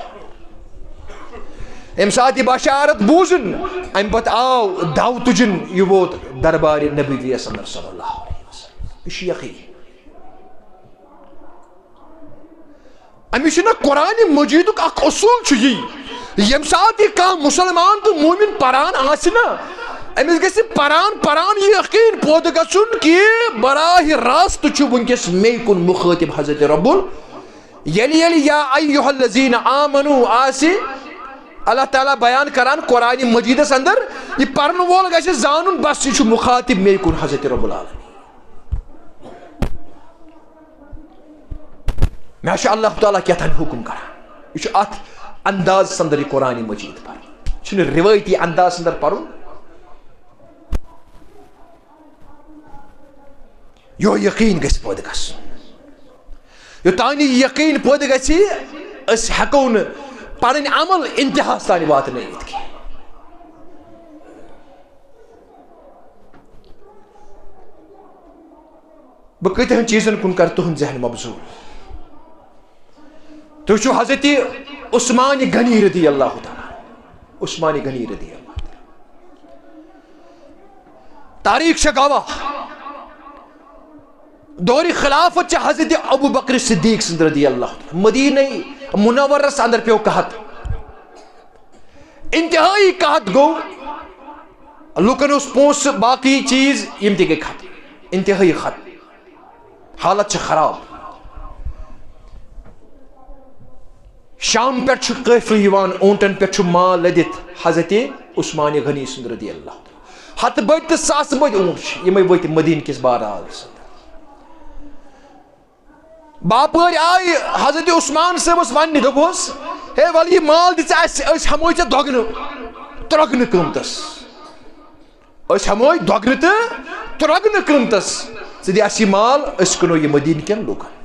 ییٚمہِ ساتہٕ یہِ بشارت بوٗزُن، امہِ پتہٕ آو دو تُجُن، یہِ ووت دربارِ نبویہ صلی اللہ علیہ وسلم۔ یہِ چھُ یقین۔ أمِس چھُنہ قرآن مجیدُک اکھ اصوٗل چھُ یی، ییٚمہِ ساتہٕ یہِ کانٛہہ مُسلمان تہٕ مومِن پران آسہِ نہ، أمِس گژھِ پران پران یہِ یقین پٲدٕ گژھُن کہِ براہ راست چھُ وٕنکیٚس مے کُن مُخٲطِب حضرت رب ال-، ییٚلہِ ییٚلہِ یا ایھا الذین آمنو آسہِ اللہ تعالیٰ بیان کران قرآن مجیدس اندر، یہِ پرن وول گژھِ زانُن بس یہِ چھُ مُخاطِب مے کُن حضرت رب العالمین۔ مےٚ چھُ اللہ تعالیٰ کیٛاہ تام حُکُم کران۔ یہِ چھُ اَتھ اندازس اندر یہِ قرآن مجید پرُن۔ یہِ چھُنہٕ رِوٲیتی اندازس اندر پرُن۔ یہِ یقین گژھِ پٲدٕ گژھُن۔ یوٚتام نہٕ یہِ یقین پٲدٕ گژھِ، أسۍ ہٮ۪کو نہٕ پنٕنۍ عمل انتہاہس تام واتنٲوِتھ کینٛہہ۔ بہٕ کۭتیاہن چیٖزن کُن کرٕ تُہُنٛد ذہن مبذول۔ تُہۍ چھِو حضرت عثمان غنی رضی اللہ تعالیٰ عنہ۔ عثمان غنی رضی اللہ تعالیٰ۔ تاریخ چھےٚ گواہ۔ دورِ خلافت چھےٚ حضرت ابو بکر صدیق سٕنٛز رضی اللہ تعالیٰ۔ مدینہ منورس اندر پیوٚو قحط۔ انتہٲئی قحط گوٚو، لُکن اوس پونٛسہٕ، باقٕے چیٖز، یِم تہِ گٔے ختم، انتہٲئی ختم، حالت چھِ خراب۔ شام پٮ۪ٹھ چھُ قٲفلہٕ یِوان، اوٗنٹن پٮ۪ٹھ چھُ مال لٔدِتھ حضرت عثمان غنی سُنٛد رضی اللہ۔ ہتہٕ بٔدۍ تہٕ ساسہٕ بٔدۍ اوٗنٹ چھِ یِمے ؤتھۍ مدیٖنہٕ کِس بازارس اندر۔ باپٲرۍ آیہِ حضرت عثمان صٲبس وننہِ، دوٚپہوس، "ہے، ولہٕ یہِ مال دِ ژٕ اسہِ، أسۍ ہٮ۪موے ژےٚ دۄگنہٕ ترۄگنہٕ قۭمتس۔ أسۍ ہٮ۪موے دۄگنہٕ تہٕ ترۄگنہٕ قۭمتس۔ ژٕ دِ اسہِ یہِ مال، أسۍ کٕنو یہِ مدیٖنہٕ کٮ۪ن لوٗکن۔"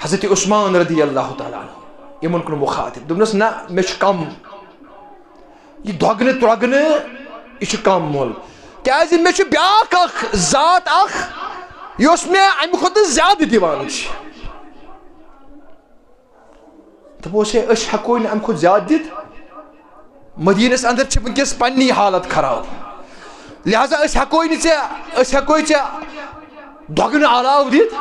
حضرت عثمان رضی اللہ تعالیٰ عنہ یِمن کُن مُخاطب، دوٚپنس، "نہ، مےٚ چھُ کم۔ یہِ دۄگنہٕ ترۄگنہٕ، یہِ چھُ کم مۄل۔ کیازِ مےٚ چھُ بیاکھ اکھ ذات اکھ، یۄس مےٚ امہِ کھۄتہٕ زیادٕ دِوان چھِ۔" دوٚپُس، "ہے، أسۍ ہٮ۪کوے نہٕ امہِ کھۄتہٕ زیادٕ دِتھ۔ مدیٖنس اندر چھِ وٕنکیٚس پننی حالت خراب۔ لہذا أسۍ ہٮ۪کوے نہٕ ژےٚ، أسۍ ہٮ۪کوے ژےٚ دۄگنہٕ علاوٕ دِتھ۔"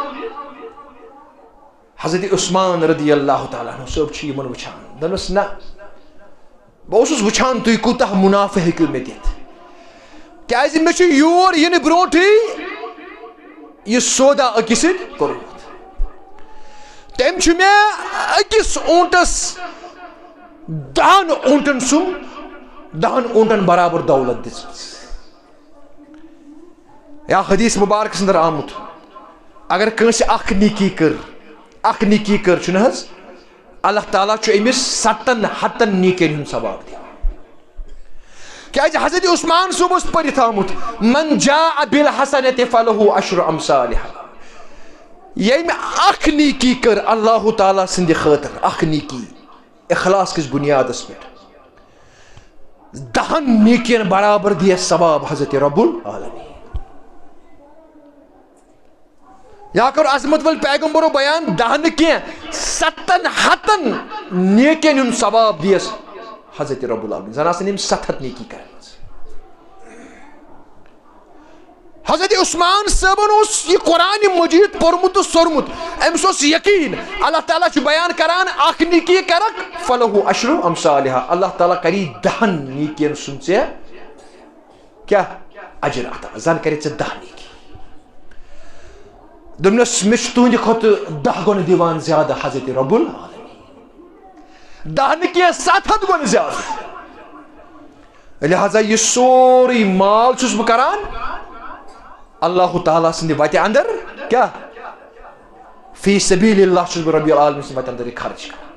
حضرت عثمان رضی اللہ تعالیٰ عنہ صٲب چھُ یِمن وٕچھان، دوٚپنس، "نہ، بہٕ اوسُس وٕچھان تُہۍ کوٗتاہ مُنافعہٕ ہیٚکِو مےٚ دِتھ، کیازِ مےٚ چھُ یور یِنہٕ برونٛٹھٕے یہِ سودا أکِس سۭتۍ کوٚرمُت۔ تٔمۍ چھُ مےٚ أکِس اوٗنٹس دہن اوٗنٹن سُم، دہن اوٗنٹن برابر دولت دِژمٕژ۔" یا حدیث مبارکس اندر آمُت، اگر کٲنٛسہِ اکھ نیکی کٔر، اکھ نیکی کٔر، چھُنہٕ حظ، اللہ تعالیٰ چھُ أمِس ستن ہتن نیکین ہُنٛد ثواب دِوان۔ کیازِ حضرت عثمان صٲب اوس پٔرِتھ آمُت، "من جاء بالحسنة فله عشر امثالها"۔ ییٚمۍ اکھ نیکی کٔر اللہ تعالیٰ سٕنٛدِ خٲطرٕ، اکھ نیکی، اخلاص کِس بُنیادس پٮ۪ٹھ، دہن نیکین برابر دِیس ثواب حضرت رب العالمین۔ یا کٔر عظمت ول پیغمبرو بیان، دہ نہٕ کینٛہہ، ستن ہتن نیکین ہُنٛد ثواب دیس حضرت رب العالمین۔ زن آسن أمۍ ستھ ہتھ نیکی کرمٕژ۔ حضرت عثمان صٲبن اوس یہِ قرآن مجید پوٚرمُت تہٕ سوٚرمُت۔ أمِس اوس یقین، اللہ تعالیٰ چھُ بیان کران، اکھ نیکی کرکھ، فلہ عشر امثالہا، اللہ تعالیٰ کری دہن نیکین سُنٛد ژےٚ کیٛاہ اجر عطا، زن کرِ ژےٚ دہ نیکی۔ دوٚپنس، مےٚ چھُ تُہنٛدِ کھۄتہٕ دہ گۄنہٕ دِوان زیادٕ حضرت رب العالمین۔ دہ نہٕ کینٛہہ، ستھ ہتھ گۄنہٕ زیادٕ۔ لہذا یہِ سورُے مال چھُس بہٕ کران اللہ تعالیٰ سٕنٛدِ وتہِ اندر، کیٛاہ؟ فی سبیل اللہ چھُس بہٕ رب العالمین سٕنٛدِ وتہِ اندر یہِ خرچ کران۔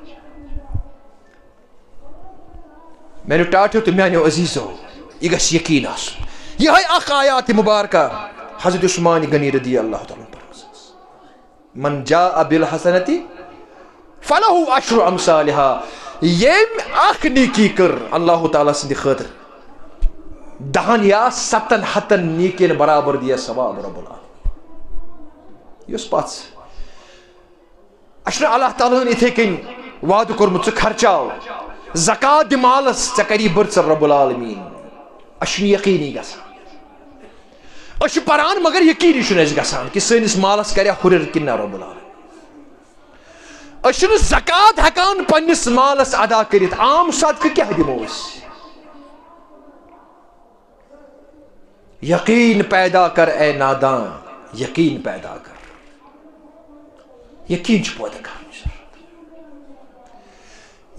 میانیو ٹاٹھیو تہٕ میانیو عزیزو، یہِ گژھِ یقین آسُن۔ یِہے اکھ آیات مبارکہ حضرت عثمان غنی رضی اللہ تعالیٰ عنہ پرمٕژ ٲس۔ من جاء بالحسنة فلہ عشر امثالہا۔ ییٚمۍ اکھ نیکی کٔر اللہ تعالیٰ سٕنٛدِ خٲطرٕ، دہن یا ستن ہتن نیکین برابر دِیس ثواب رب العالمین۔ یُس پژھ، اَسہِ چھُنہٕ اللہ تعالیٰ ہن یِتھے کٔنۍ وعدٕ کوٚرمُت، ژٕ خرچاو زکات دِ مالس، ژےٚ کری بٔرژر رب العالمین۔ اَسہِ چھُنہٕ یقینی گژھان۔ أسۍ چھِ پران، مگر یقینی چھُنہٕ اَسہِ گژھان کہِ سٲنِس مالس کرِ ہُرٮ۪ر کِنہٕ نہ رب العالمین۔ أسۍ چھِنہٕ زکات ہٮ۪کان پننِس مالس ادا کٔرِتھ۔ عام صدقہٕ کیٛاہ دِمو أسۍ؟ یقین پیدا کر اے نادان، یقین پیدا کر۔ یقین چھُ پٲدٕ کرنٕچ ضروٗرت۔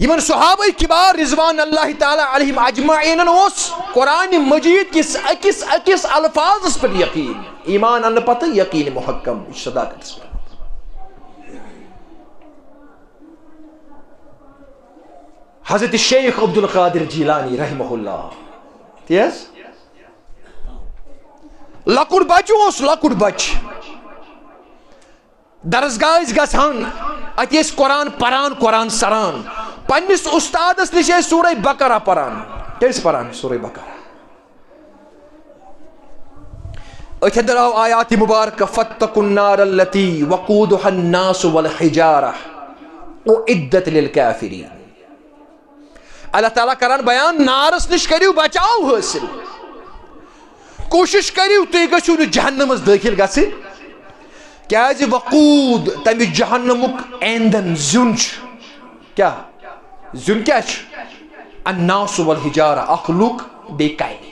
یِمن صحابہ کبار رضوان اللہ تعالیٰ علیہم اجمعینن اوس قرآن مجید کِس أکِس أکِس الفاظس پٮ۪ٹھ یقین۔ ایمان انہٕ پتہٕ یقین محکم، یہِ چھُ صداقتس پٮ۪ٹھ۔ حضرت شیخ عبدالقادر جیلانی رحمہ اللہ، تی حظ؟ لۄکُٹ بچہٕ اوس، لۄکُٹ بچہٕ۔ درسگاہ ٲسۍ گژھان، اَتہِ ٲسۍ قرآن پران، قرآن سران۔ پننِس اُستادس نِش ٲسۍ سورہ بقرہ پران۔ کیٛاہ ٲسۍ پران؟ سورہ بقرہ۔ أتھۍ اندر آو آیات مبارکہ، فاتقوا النار التي وقودها الناس والحجارة اعدت للكافرين۔ اللہ تعالیٰ کران بیان، نارس نِش کٔرِو بچاو حٲصِل، کوٗشِش کٔرِو تُہۍ گٔژھِو نہٕ جہنمس دٲخل گژھٕنۍ، کیازِ وقود، تمہِ جہنمُک ایندھن، زیُن چھُ۔ کیٛاہ؟ زیُن کیٛاہ چھُ؟ الناس والحجارہ، اکھ لُکھ بیٚیہِ کنہِ۔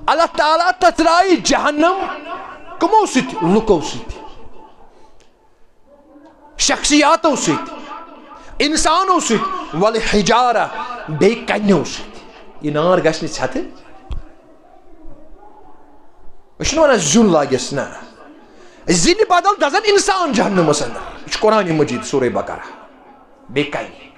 اللہ تعالیٰ تترایہِ جہنم کمو سۭتۍ؟ لُکو سۭتۍ، شخصیاتو سۭتۍ، انسانو سۭتۍ، والحجارہ، بیٚیہِ کنیو سۭتۍ۔ یہِ نار گژھِ نہٕ ژھٮ۪تہٕ۔ أسۍ چھِنہٕ ونان زیُن لاگٮ۪س، نہ۔ زِنہِ بدل دزن انسان جہنمس اندر۔ یہِ چھُ قرآن مجید، سورہ بقرہ۔ بیٚیہِ کنہِ۔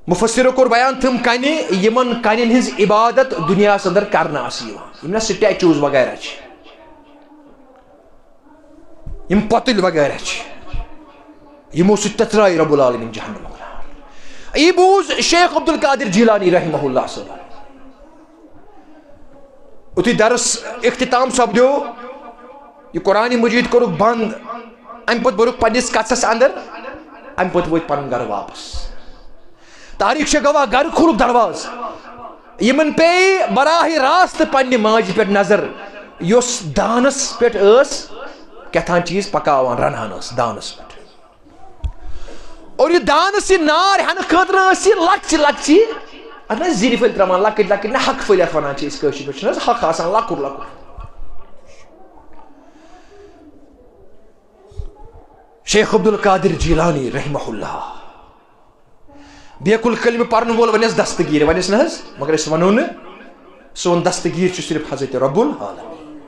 مفسرو کوٚر بیان تِم کنہِ، یِمن کنٮ۪ن ہٕنٛز عبادت دُنیاہس اندر کرنہٕ آسہٕ یِوان، یِم نہ سٹیچوز وغیرہ چھِ، یِم پۄتٕلۍ وغیرہ چھِ، یِمو سۭتۍ تترایہِ رب العالمین جہنمُک نار۔ یہِ بوٗز شیخ عبدالقادر جیلانی رحمہ اللہ صٲبن۔ یُتھُے درس اختتام سپدیو، یہِ قرآن مجید کوٚرُکھ بنٛد، اَمہِ پتہٕ بوٚرُکھ پننِس کَژھس اندر، اَمہِ پتہٕ وٲتۍ پنُن گرٕ واپس۔ تاریخ چھےٚ گواہ، گرٕ کھولُکھ دروازٕ۔ یِمن پیٚیہِ براہ راست پننہِ ماجہِ پٮ۪ٹھ نظر، یۄس دانس پٮ۪ٹھ ٲس کیٛاہ تام چیٖز پکاوان، رنان ٲس دانس پٮ۪ٹھ۔ اور یہِ دانس یہِ نار ہٮ۪نہٕ خٲطرٕ ٲس یہِ لۄکچہِ لۄکچہِ، اتھ نہ زِرِ پھٔلۍ تراوان، لۄکٕٹۍ لۄکٕٹۍ، نہ ہکہٕ پھٔلۍ یتھ ونان چھِ أسۍ کٲشِر پٲٹھۍ، چھُنہٕ حظ ہکھ آسان لۄکُٹ لۄکُٹ۔ شیخ عبدالقادر جیلانی رحمہ اللہ، بیکل کلمہٕ پرن وول ونٮ۪س دستگیر، ونٮ۪س نہ حظ، مگر أسۍ ونو نہٕ، سون دستگیر چھُ صرف حضرت رب العالمین۔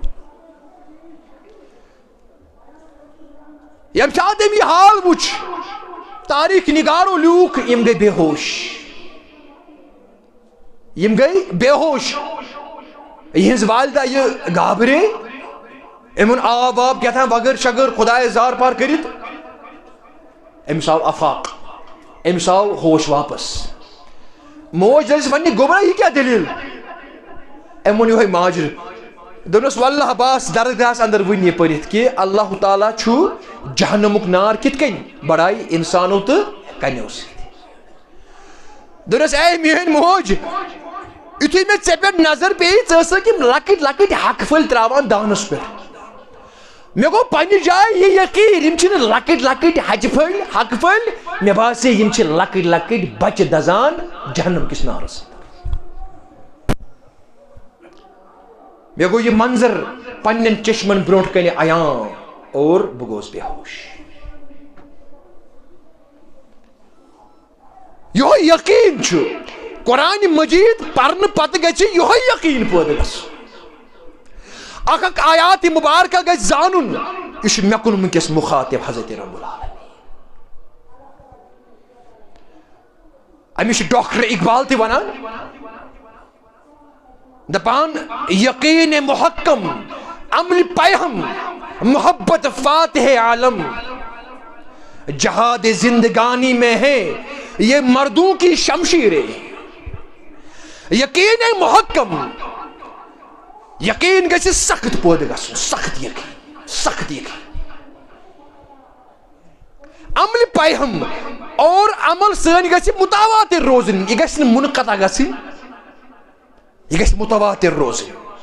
ییٚمہِ ساتہٕ أمۍ یہِ حال وُچھ، تاریخ نگارو لیوٗکھ، یِم گٔے بے ہوش۔ یِم گٔے بے ہوش۔ یِہنٛز والدہ یہِ گابرے، أمۍ اوٚن آب واب کیٛاہ تام وغٲر شغٲر خدایس زار پار کٔرِتھ۔ أمِس آو آفاق، أمِس آو ہوش واپس۔ موج دٔپِس، "وۄنۍ گوٚبرا، یہِ کیٛاہ دٔلیٖل؟" أمۍ ووٚن یِہوٚے ماجہِ، دوٚپنَس، "واللہ بہٕ آس درگاہَس اندر وٕنی پٔرِتھ کہِ اللہ تعالیٰ چھُ جہنمُک نار کِتھ کٔنۍ بڑایہِ انسانو تہٕ کنیو سۭتۍ۔" دوٚپنَس، "اے میٲنۍ موج، یُتھُے مےٚ ژےٚ پٮ۪ٹھ نظر پیٚیہِ، ژٕ ٲسٕکھ یِم لۄکٕٹۍ لۄکٕٹۍ ہَکہٕ پھٔلۍ ترٛاوان دانَس پٮ۪ٹھ۔ مےٚ گوٚو پننہِ جایہِ یہِ یقین، یِم چھِنہٕ لۄکٕٹۍ لۄکٕٹۍ ہَچہِ پھٔلۍ، ہَکہٕ پھٔلۍ، مےٚ باسے یِم چھِ لۄکٕٹۍ لۄکٕٹۍ بچہِ دزان جہنم کِس نارس اندر۔ مےٚ گوٚو یہِ منظر پننٮ۪ن چشمن برونٛٹھ کنہِ عیاں اور بہٕ گوس بے ہوش۔" یہوے یقین چھُ۔ قرآن مجید پرنہٕ پتہٕ گژھِ یہوے یقین پٲدٕ گژھُن۔ اکھ اکھ آیات مبارکہ گژھِ زانُن، یہِ چھُ مےٚ کُن وٕنکیٚس مخاطب حضرت رب العالمین۔ أمِس چھُ ڈاکٹر اقبال تہِ ونان، دپان، یقین محکم، عمل پیہم، محبت فاتح عالم، جہاد زندگانی میں ہے یہ مردوں کی شمشیریں۔ یقین محکم، یقین گژھِ سخت پٲدٕ گژھُن، سخت یقین، سخت یقین۔ عمل پیہم اور عمل سٲنۍ گژھِ متواتر روزٕنۍ، یہِ گژھِ نہٕ منقطع گژھٕنۍ۔ یہِ گژھِ متواتر روزٕنۍ۔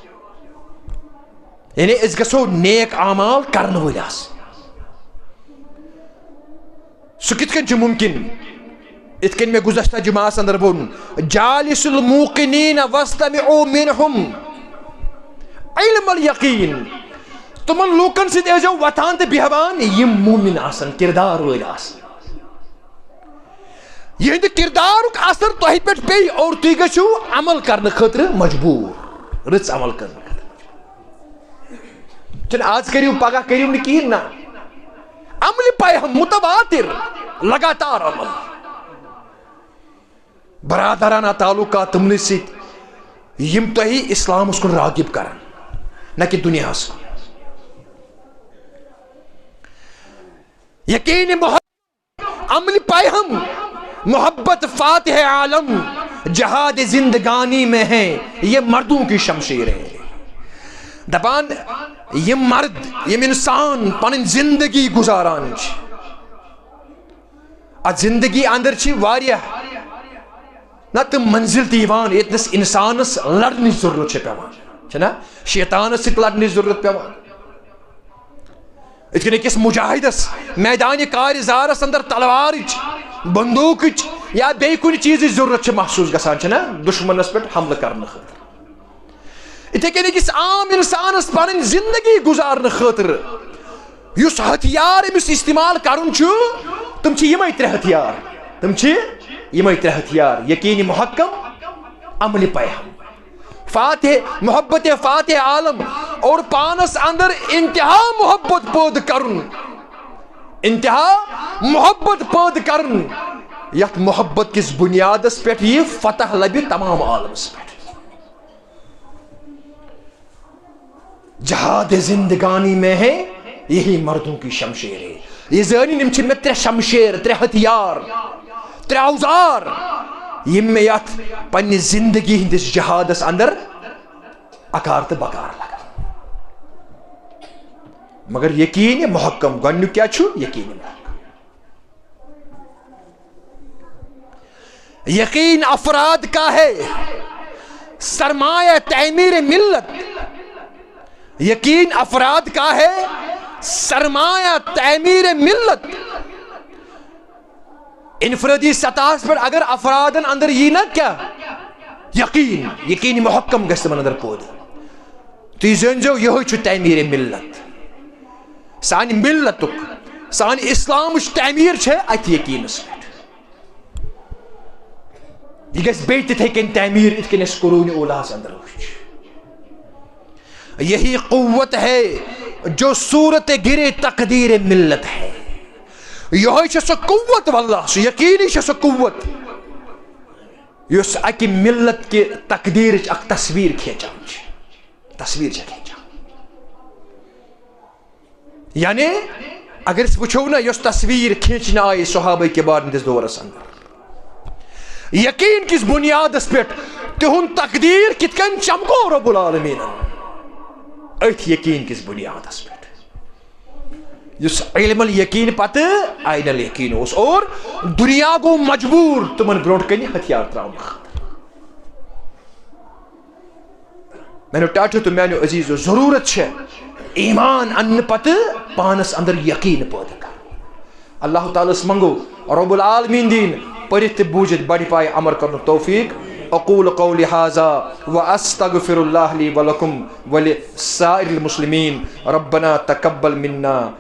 یعنی أسۍ گژھو نیک اعمال کرن وٲلۍ آسٕنۍ۔ سُہ کِتھ کٔنۍ چھُ ممکن؟ یِتھ کٔنۍ مےٚ گُزشتہ جمعہس اندر ووٚن، "جالس الموقنین واستمعوا منہم علم الیقین"۔ تِمن لوٗکن سۭتۍ ٲسۍزیو وۄتھان تہٕ بیہوان، یِم مومن آسن، کردار وٲلۍ آسن۔ یِہنٛدِ کردارُک اثر تۄہہِ پٮ۪ٹھ پیٚیہِ اور تُہۍ گٔژھِو عمل کرنہٕ خٲطرٕ مجبوٗر، رٕژ عمل کرنہٕ خٲطرٕ۔ چھُنہٕ آز کٔرِو، پگاہ کٔرِو نہٕ کِہیٖنۍ، نہ۔ عملہِ پیہم متواتر، لگاتار عمل۔ برادرانہ تعلقات تِمنٕے سۭتۍ، یِم تۄہہِ اسلامس کُن راغب کرن، نہ کہِ دُنیاہس کُن۔ یقین محبت، عمل پیہم، محبت فاتح عالم، جہاد زندگانی میں ہے یہ مردوں کی شمشیریں۔ دپان، یِم مرد، یِم انسان پنٕنۍ زندگی گُزاران چھِ، اتھ زندگی اندر چھِ واریاہ نہ تِم منزل تہِ یِوان، ییٚتنس انسانس لڑنٕچ ضرورت چھِ پٮ۪وان، چھےٚ نہ؟ شیطانس سۭتۍ لڑنٕچ ضرورت پٮ۪وان۔ یِتھ کٔنۍ أکِس مجاہدس میدانِ کارِ زارس اندر تلوارٕچ، بندوٗقٕچ یا بیٚیہِ کُنہِ چیٖزٕچ ضرورت چھِ محسوٗس گژھان، چھےٚ نہ؟ دُشمنس پٮ۪ٹھ حملہٕ کرنہٕ خٲطرٕ۔ یِتھے کٔنۍ أکِس عام انسانس پنٕنۍ زندگی گُزارنہٕ خٲطرٕ یُس ہتھیار أمِس استعمال کرُن چھُ، تِم چھِ یِمے ترٛےٚ ہتھیار۔ تِم چھِ یِمے ترٛےٚ ہتھیار: یقین محکم، عمل پیہم، فاتح، محبت فاتح عالم، اور پانس اندر انتہا محبت پٲدٕ کرُن۔ انتہا محبت پٲدٕ کرُن، یتھ محبت کِس بنیادس پٮ۪ٹھ یہِ فتح لبہِ تمام عالمس پٮ۪ٹھ۔ جہاد زندگانی میں ہے یہی مردوں کی شمشیر ہے۔ یہِ زٲنِن، یِم چھِ مےٚ ترٛےٚ شمشیر، ترٛےٚ ہتھیار، ترٛےٚ اوزار، یِم مےٚ یتھ پننہِ زندگی ہٕنٛدِس جہادس اندر اکار تہٕ بکار لگان۔ مگر یقین محکم، گۄڈنیُک کیٛاہ چھُ؟ یقین محکم۔ یقین افراد کا ہے سرمایہ تعمیر ملت۔ یقین افراد کا ہے سرمایہ تعمیر ملت۔ انفرادی سطحس پٮ۪ٹھ اگر افرادن اندر یی نا کیا؟ یقین، یقین محکم گژھِ تِمن اندر پٲدٕ۔ تُہۍ زٲنۍزیو، یِہوٚے چھُ تعمیر ملت۔ سانہِ ملتُک، سانہِ اسلامٕچ تعمیر چھےٚ اتھ یقینس پٮ۪ٹھ۔ یہِ گژھِ بیٚیہِ تِتھے کٔنۍ تعمیر، یِتھ کٔنۍ اَسہِ قرون اولاہس اندر وٕچھ۔ یہی قوت ہے جو صورت گرے تقدیر ملت ہے۔ یہوے چھےٚ سۄ قوت، واللہ، سُہ یقینی چھےٚ سۄ قوت، یۄس اکہِ ملت کہِ تقدیرٕچ اکھ تصویر کھینچان چھِ۔ تصویر چھےٚ کھینچان۔ یعنی، اگر أسۍ وٕچھو نہ، یۄس تصویر کھینچنہٕ آیہِ صحابہ کبار ہٕنٛدِس دورس اندر، یقین کِس بنیادس پٮ۪ٹھ تِہُنٛد تقدیر کِتھ کٔنۍ چمکو رب العالمیٖنن۔ أتھۍ یقین کِس بُنیادس پٮ۪ٹھ، یُس علم الیقین پتہٕ عین الیقین اوس، اور دُنیا گوٚو مجبوٗر تِمن برونٛٹھ کنہِ ہتھیار تراونہٕ خٲطرٕ۔ میانیو ٹاٹھیو تہٕ میانیو عزیزو، ضروٗرت چھےٚ ایمان اننہٕ پتہٕ پانس اندر یقین پٲدٕ کرُن۔ اللہ تعالیٰ ہس منگو رب العالمین دین پٔرِتھ تہٕ بوٗزِتھ بڑِ پایہِ عمل کرنُک توفیق۔ اقول قولی هذا واستغفر الله لي ولكم ولسائر المسلمين۔ ربنا تقبل منا